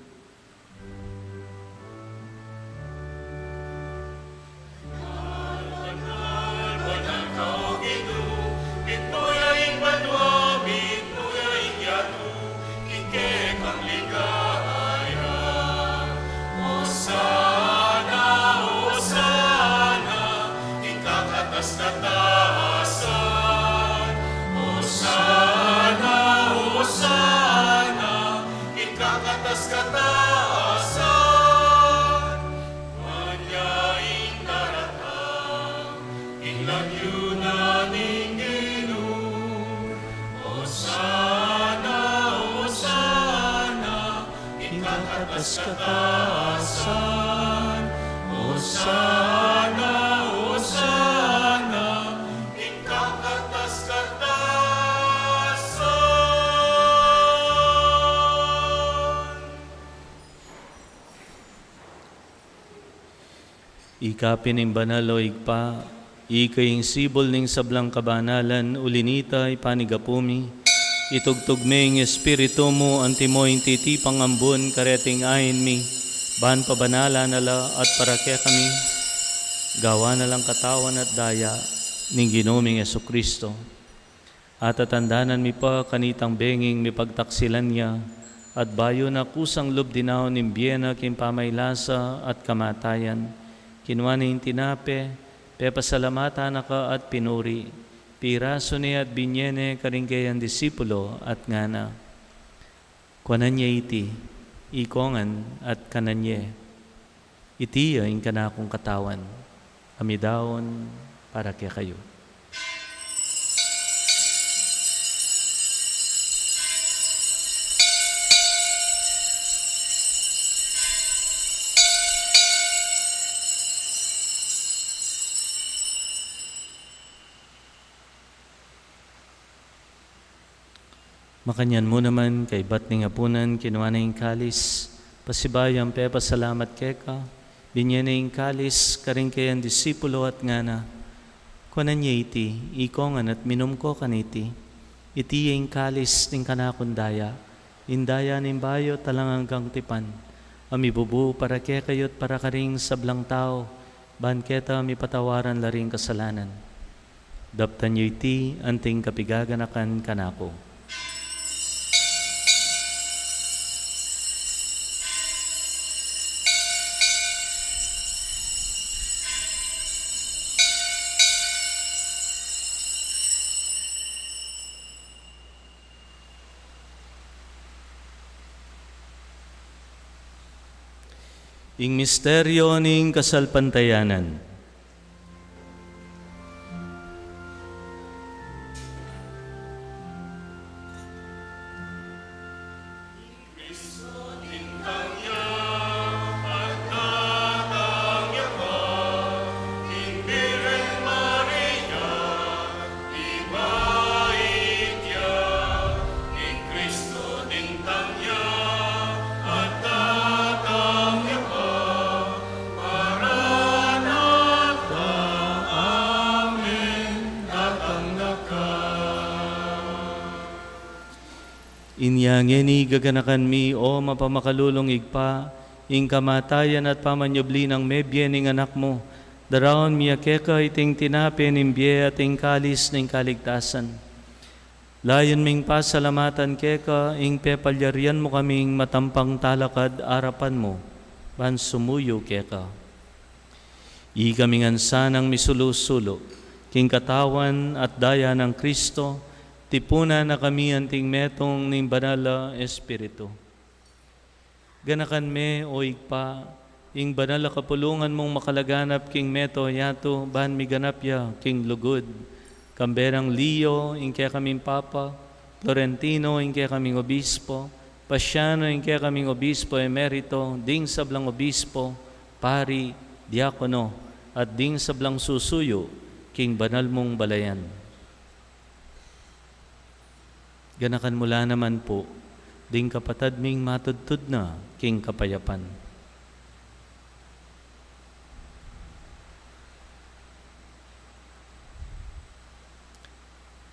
Ing kakatas-katasan, manyawing daratang ing lagyu na ning Ginu. Osana, Osana, ing kakatas-katasan. Osana, Osana, ing kakatas-katasan. Ika pin ing banal, o Ibpa, ika ing sibul ning sablang kabanalan, uli nita ipanigapu mi, itugtug me ing Espiritu mu antimo ing titipang ambun kareting ain mi, ban pabanalan na la at para kekami gawan na lang katawan at daya ning Ginu ming Jesucristo. At tatandanan mi pa kanitang benging mipagtaksilan ya, at bayu na kusang lub dinaun ing bie na king pamaylasa at kamatayan, kinua ne ing tinape, pepasalamatan na ka at pinuri, pirasu ne at binye ne karing kayang disipulo at ngana: Kuanan ye iti, ikongan at kanan ye. Iti ya ing kanakung katawan, a midaun para kekayu. Makanyan mu naman, kaibat ning apunan, kinua ne ing kalis, pasibayu yang pepasalamat keka, binye ne ing kalis karing kayang disipulo at ngana: Kuanan ye iti, ikongan at minum ko kaniti. Iti ya ing kalis ning kanakung daya, ing daya ning bayu at alang anggang tipan, a mibubu para kekayu at para karing sablang tau, ban keta mipatawaran la ring kasalanan. Daptan yu iti anting kapigaganakan kanaku. Ing misteryo ning kasalpantayanan. Inya ngeni gaganakan mi, o mapamakalulung Ibpa, ing kamatayan at pamanyubli nang mebie ning Anak mu, daraun mi ya keka iting tinape ning bie at ing kalis ning kaligtasan. Layun ming pasalamatan keka ing pepalyarian mu kaming matampang talakad arapan mu ban sumuyu keka. Ikami ngan sanang misulu-sulu king katawan at daya nang Kristo, tipunan na kami anting metung ning Banal a Espiritu. Ganakan me, o Ibpa, ing banal a kapulungan mung makalaganap king mabilug a yatu, ban miganap ya king lugud. Kambe nang Leo, ing kekaming Papa, Florentino, ing kekaming Obispo, Paciano, ing kekaming Obispo Emerito, ding sablang obispo, pari, diakono, at ding sablang susuyu king banal mung balayan. Ganakan mu la naman pu ding kapatad ming matudtud na king kapayapan.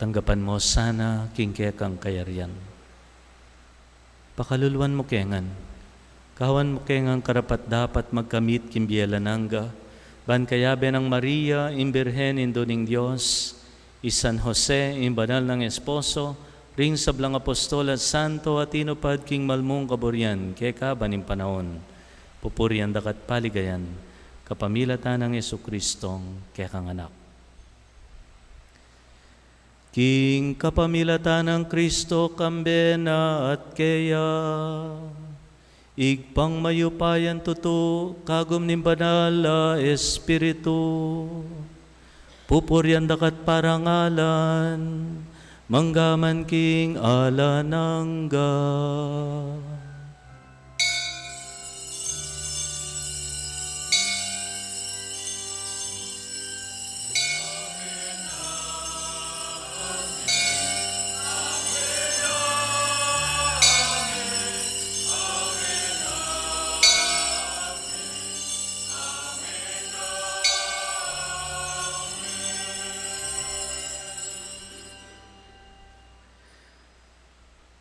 Tanggapan mu la sana king kekang kayarian. Pakaluluan mu ke ngan. Kawan mu ke ngan karapat-dapat magkamit king bie alang angga, ban kayabe nang Maria, ing Birhen, Indu ning Dios, i San Jose, ing banal nang esposo, ring sablang apostol at santo a tinupad king mal mung kaburian keka ban ing panaun. Pupurian daka at paligayan, kapamilatan nang Jesucristong kekang Anak. King kapamilatan nang Kristo, kambe na at keya, Ibpang mayupayang tutu, kagum ning Banal a Espiritu, pupurian daka at parangalan, mangga man king alang angga.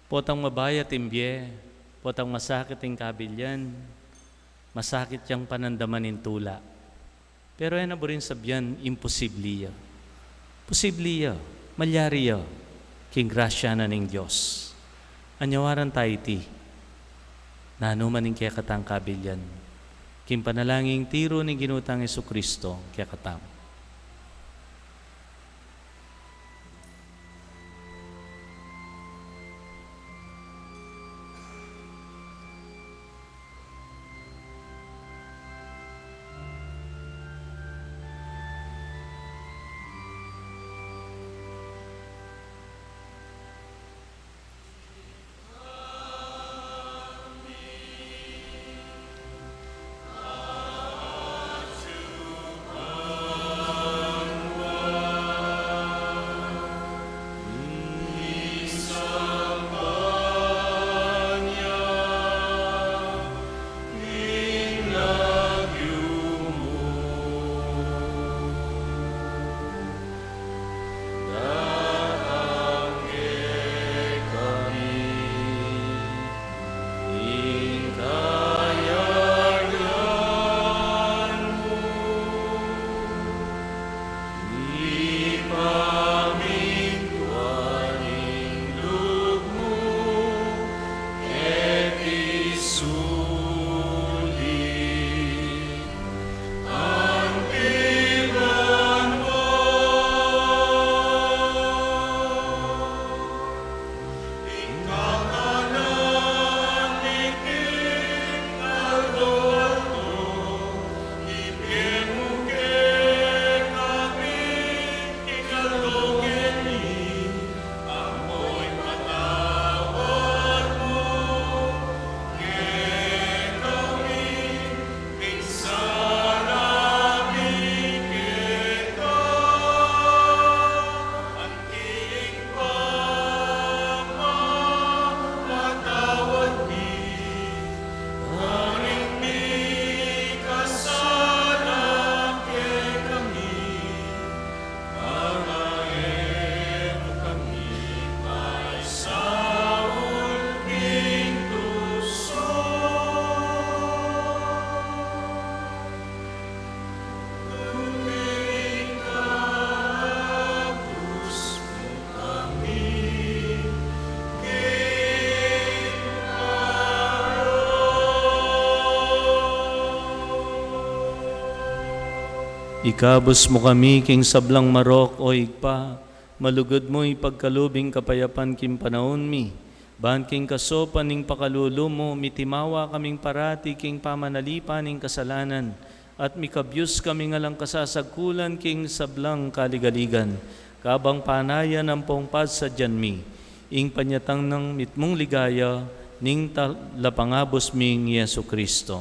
Potang mabayat ing bie, potang masakit ing kabilian, masakit yang panandaman ing tula. Pero e na buring sabian, imposible ya. Posible ya, malyari ya, king grasya na ning Dios. Anyawaran ta iti, nanu man ing kekatang kabilian, king panalangin tiru ning Ginu tang Jesucristo kekatamu. Ikabus mu kami king sablang marok, O Ibpa, malugud mu ipagkalub ing kapayapan king panaun mi, ban king kasaupan ning pakalulu mu, mitimawa kaming parati king pamanalipan ning kasalanan, at mikabyus kaming alang kasasagkulan king sablang kaligaligan, kabang panayan ampong pasadyan mi ing panyatang nang mitmung ligaya ning Talapangabus ming Jesucristo.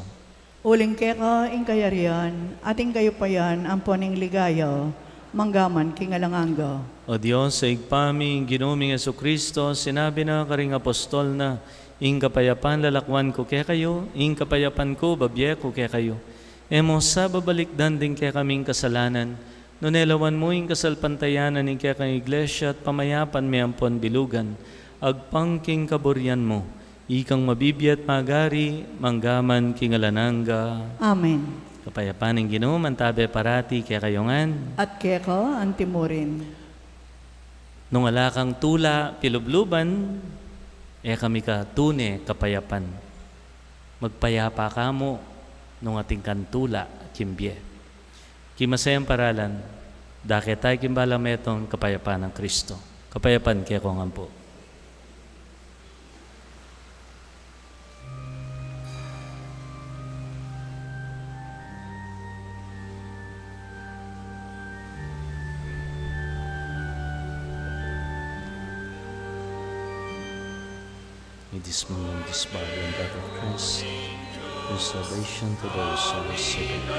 Uling keka ing kayarian, at ing kayupayan, ampon ing ligaya, manggaman king alang angga. O Dios, Ibpa mi, ing Ginu ming Jesucristo, sinabi na karing apostol na, Ing kapayapan lalakwan ku kekayu, ing kapayapan ku babie ku kekayu. E mu sa babalikdan ding kekaming kasalanan, nune lawan mu ing kasalpantayanan ning kekang Iglesia at pamayapan me ampon bilugan, agpang king kaburian mu, ikang mabibie at magari, manggaman king alang angga. Amen. Kapayapan ning Ginu, mantabe parati kekayu ngan. At keka antimurin. Nung ala kang tula pilubluban, e ka mika tune kapayapan. Magpayapa ka mu nung atin kang tula king bie. King masayang paralan, dakit tamu king balang metung kapayapan nang Kristo. Kapayapan kekongan pu. May this moment, this body and blood of Christ, for salvation to those who are saved.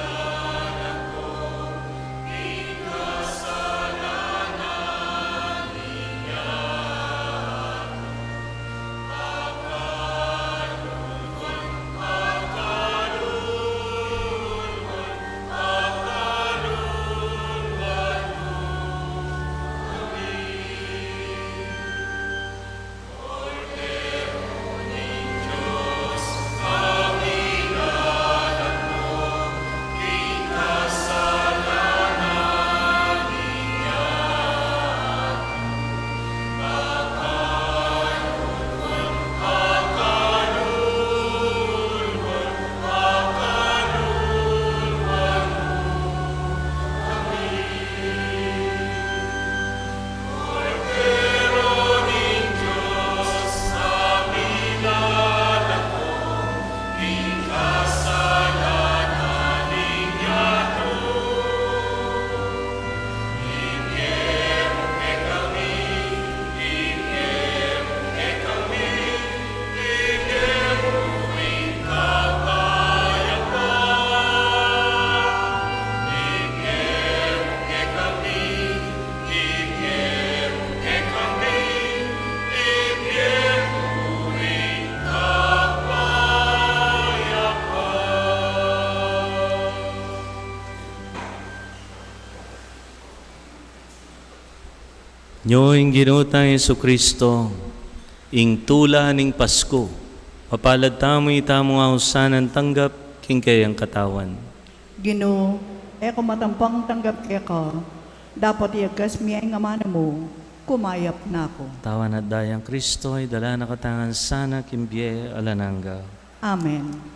Nyo ing Ginu tang Jesucristo, ing tula ning Pasku, mapalad tamu itamu ausan a tanggap king keyang katawan. Ginu, e ku matampang tanggap keka, dapot iyagkas mu ing amanu mu, kumayap na ku. Katawan at dayang Kristo, idala na katamu ngan sana king bie alang angga. Amen.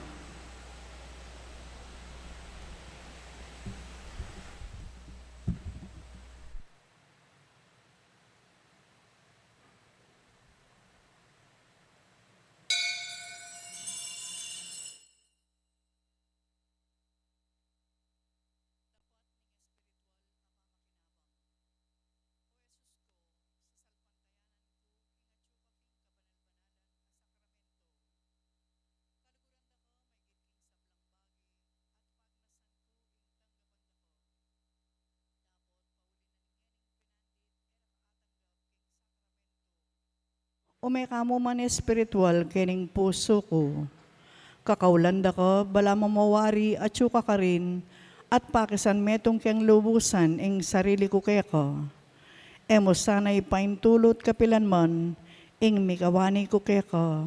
Ume ka mu man espiritual kening pusu ku. Kakaulan da ka, balamu mawari atyu ka karin, at pakisan metung keng lubusan ing sarili ku keka. E mu sana ipaintulut kapilan man ing mikawani ku keka.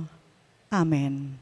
Amen.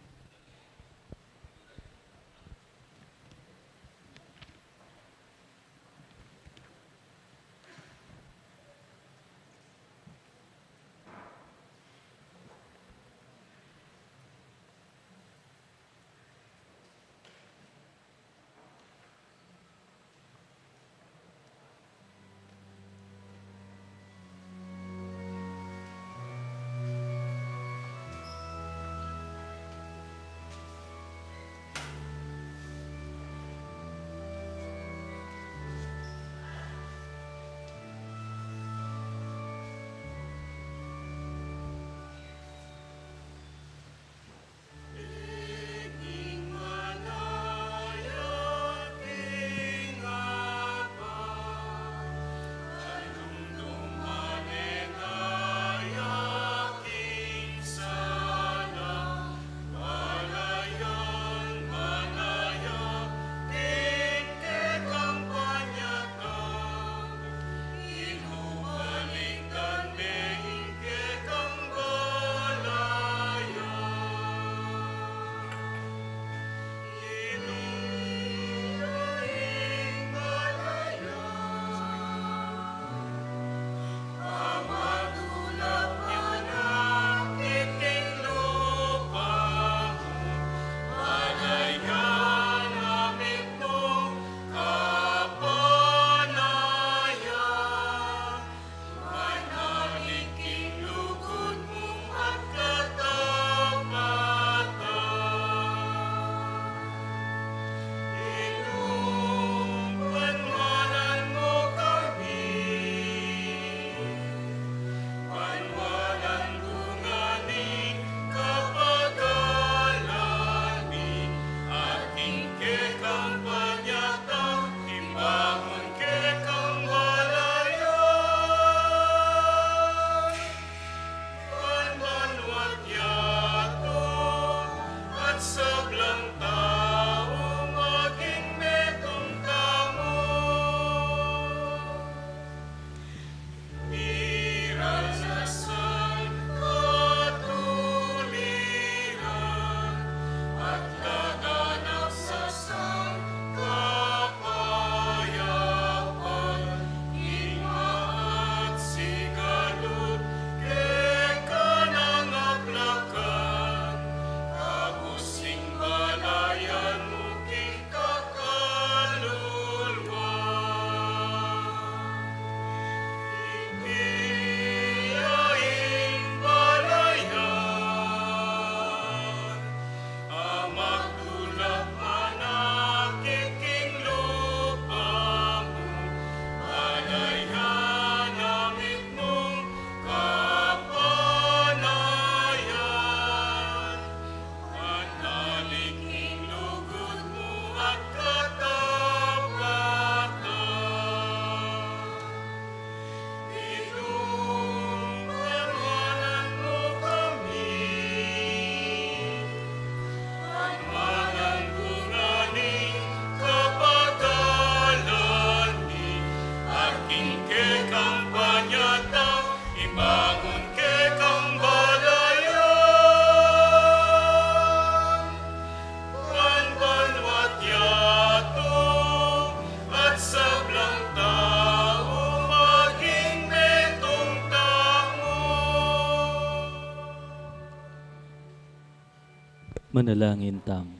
Manalangin tamu.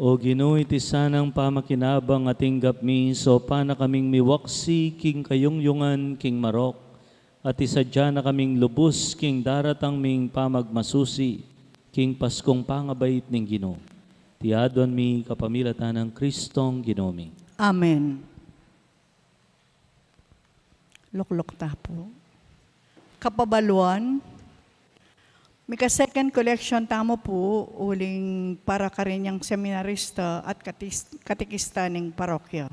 O Ginu, iti sanang pamakinabang a tinggap mi, saupan na kaming miwaksi king kayungyungan king marok, at isadia na kaming lubus king daratang ming pamagmasusi king Paskung pangabait ning Ginu. Ti aduan mi kapamilatan nang Kristong Ginu mi. Amen. Lukluk ta pu. Kapabaluan, mika-second collection tamu pu, uling para karing seminarista at katis-, katekista ning parokya.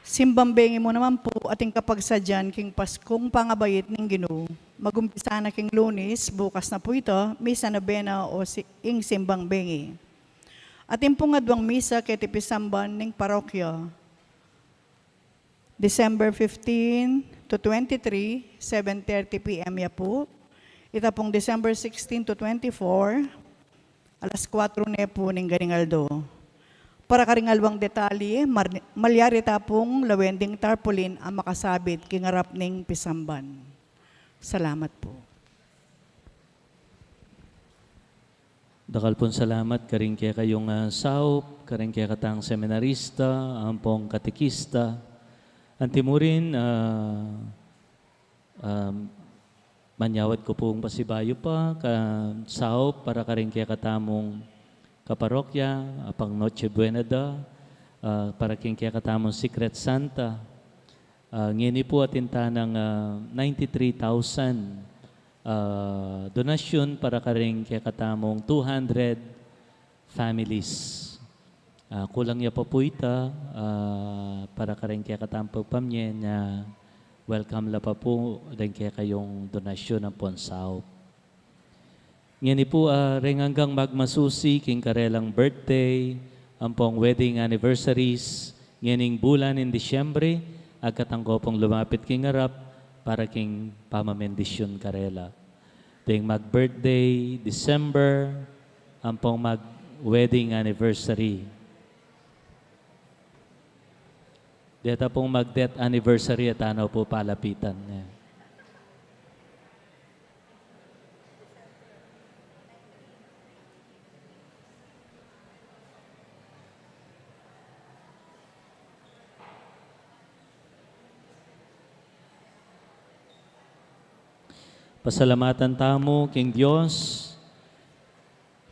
Simbang bengi mu naman pu ating kapagsadian king Paskung pangabait ning Ginu. Magumpisa na king Lunes, bukas na pu ita, misa nobena o si-, ing simbang bengi. Atin pung aduang misa keti pisamban ning parokya. December fifteen to twenty-three, seven thirty P M ya pu. Ita pung December sixteen to twenty-four, alas kuwatro ne pu ning ganing aldo. Para karing aliwang detalye, mar-, malyari ta pung lawen ding tarpaulin a makasabit king arap ning pisamban. Salamat pu. Dakal pung salamat karing kekayung, ah, saup, karing kekatang seminarista, ampong katekista. Antimurin, ah, ah, manyawad ku pung pasibayu pa, ka saup para karing kekatamung kaparokya, apang Noche Buena da, ah, para king kekatamung Secret Santa. Ah, ngeni pu atin tanang, ah, ninety-three thousand, ah, donasyon para karing kekatamung two hundred families. Ah, kulang ya pa pu ita, ah, para karing kekatamung pamye nya, welcome la pa pu deng kekayung donasyon ampong saup. Ngeni pu, ah, reng anggang magmasusi king karelang birthday, ampong wedding anniversaries, ngening bulan ning Disyembre, agkatang ko pung lumapit king arap para king pamamendisyun karela. Deng mag-birthday, December, ampong mag-wedding anniversary. Deta pung mag-death anniversary, at ano pu palapitan ne. Pasalamatan tamu king Dios,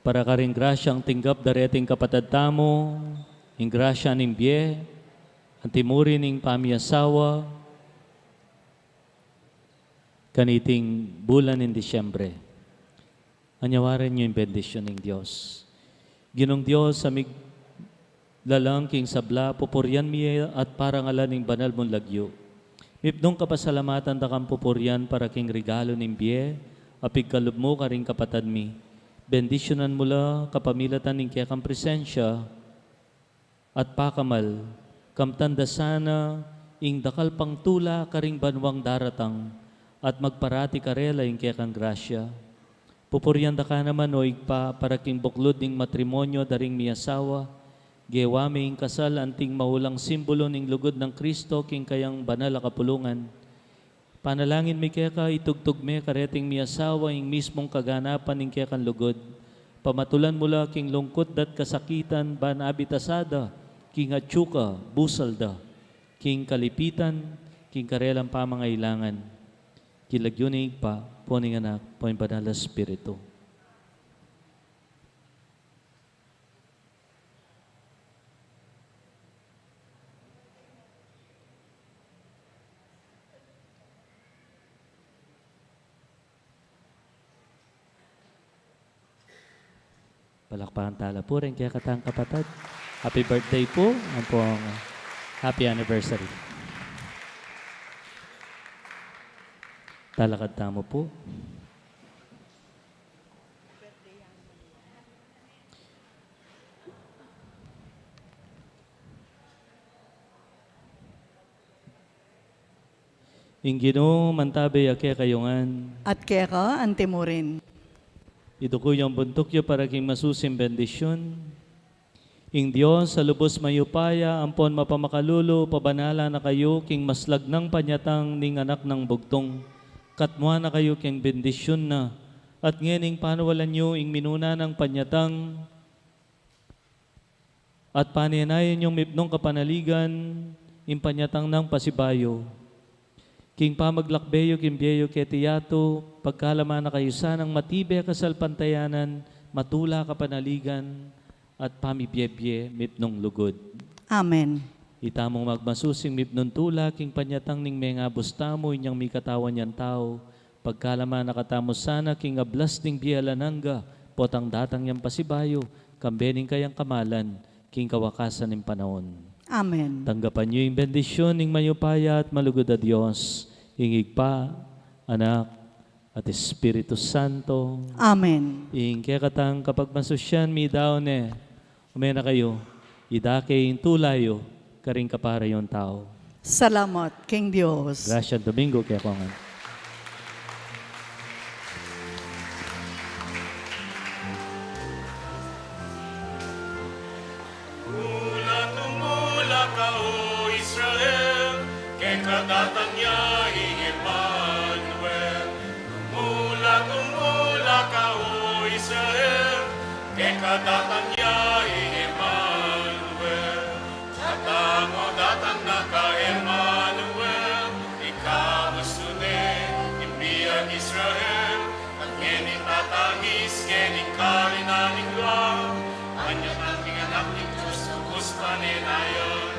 para karing grasyang tinggap da reting kapatad tamu, ing grasya ning bie, antimurin ing pamiasawa, kaniting bulan ning Disyembre. Anyawaran yu ing bendisyun ning Dios. Ginung Dios, a miglalang king sabla, pupurian mi at parangalan ing banal mung lagyu. Mipnung kapasalamatan da kang pupurian para king regalu ning bie a pigkalub mu karing kapatad mi. Bendisyunan mu la kapamilatan ning kekang presensya at pakamal, kamtan da sana ing dakal pang tula karing banuang daratang, at magparati karela ing kekang grasya. Pupurian da ka naman, o Ibpa, para king buklud ning matrimonyo da ring miasawa, gewa me ing kasal anting mahulang simbulu ning lugud nang Kristo king kayang banal a kapulungan. Panalangin mi keka, itugtug me kareting miasawa ing mismung kaganapan ning kekang lugud. Pamatulan mu la king lungkut da't kasakitan, ban abitasada king atyu ka, busal da king kalipitan, king karelang pamangailangan. King lagyu ning Ibpa, ampo ning Anak, ampo ning Banal a Espiritu. Palakpakan tala pu ring kekatang kapatad. Happy birthday pu, ampong happy anniversary. Talakad tamu pu. Ing Ginu mantabe ya kekayu ngan. At keka antimurin. Iduku yu ing buntuk yu para king masusing bendisyun. Ing Dios a lubus mayupaya ampon mapamakalulu, pabanalan na kayu king maslagnang panyatang ning Anak nang Bugtung, Katmuan na kayu king bendisyun na, at ngening panualan yu ing minuna nang panyatang, at panenayan yung mipnung kapanaligan, ing panyatang nang pasibayu. King pamaglakbe yu king bie yu keti yatu, pagkalaman na kayu sanang matibe kasalpantayanan, matula kapanaligan, at pamibiebie mipnung lugud. Amen. Itamung magmasusing mipnung tula king panyatang ning mengabus tamu inyang mikatawan yang tau, pagkalaman na katamu sana king ablas ning bie alang angga, potang datang yang pasibayu, kambe ning kayang kamalan, king kawakasan ning panaun. Amen. Tanggapan yu ing bendisyun ning mayupaya at malugud a Dios, ing Ibpa, Anak, at Espiritu Santo. Amen. Ing kekatang kapagmasusyan midaun ne, ume na kayu, idake ing tula yu karing kaparayun tau. Salamat king Dios. Gracia Domingo kekayu ngan. Mula tumula ka, O Israel, keka datang ya ing Emmanuel. Mula tumula ka, O Israel, keka datang ya ing Emmanuel. Datang, o datang na ka Emmanuel, ikabus ne ing biag Israel, at ngeni tatangis keni ing karinan ning lua, anyang ing Anak ning Dios lubus panenayan.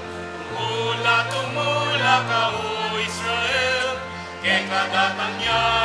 Mula tumula ka, O Israel, keka datang ya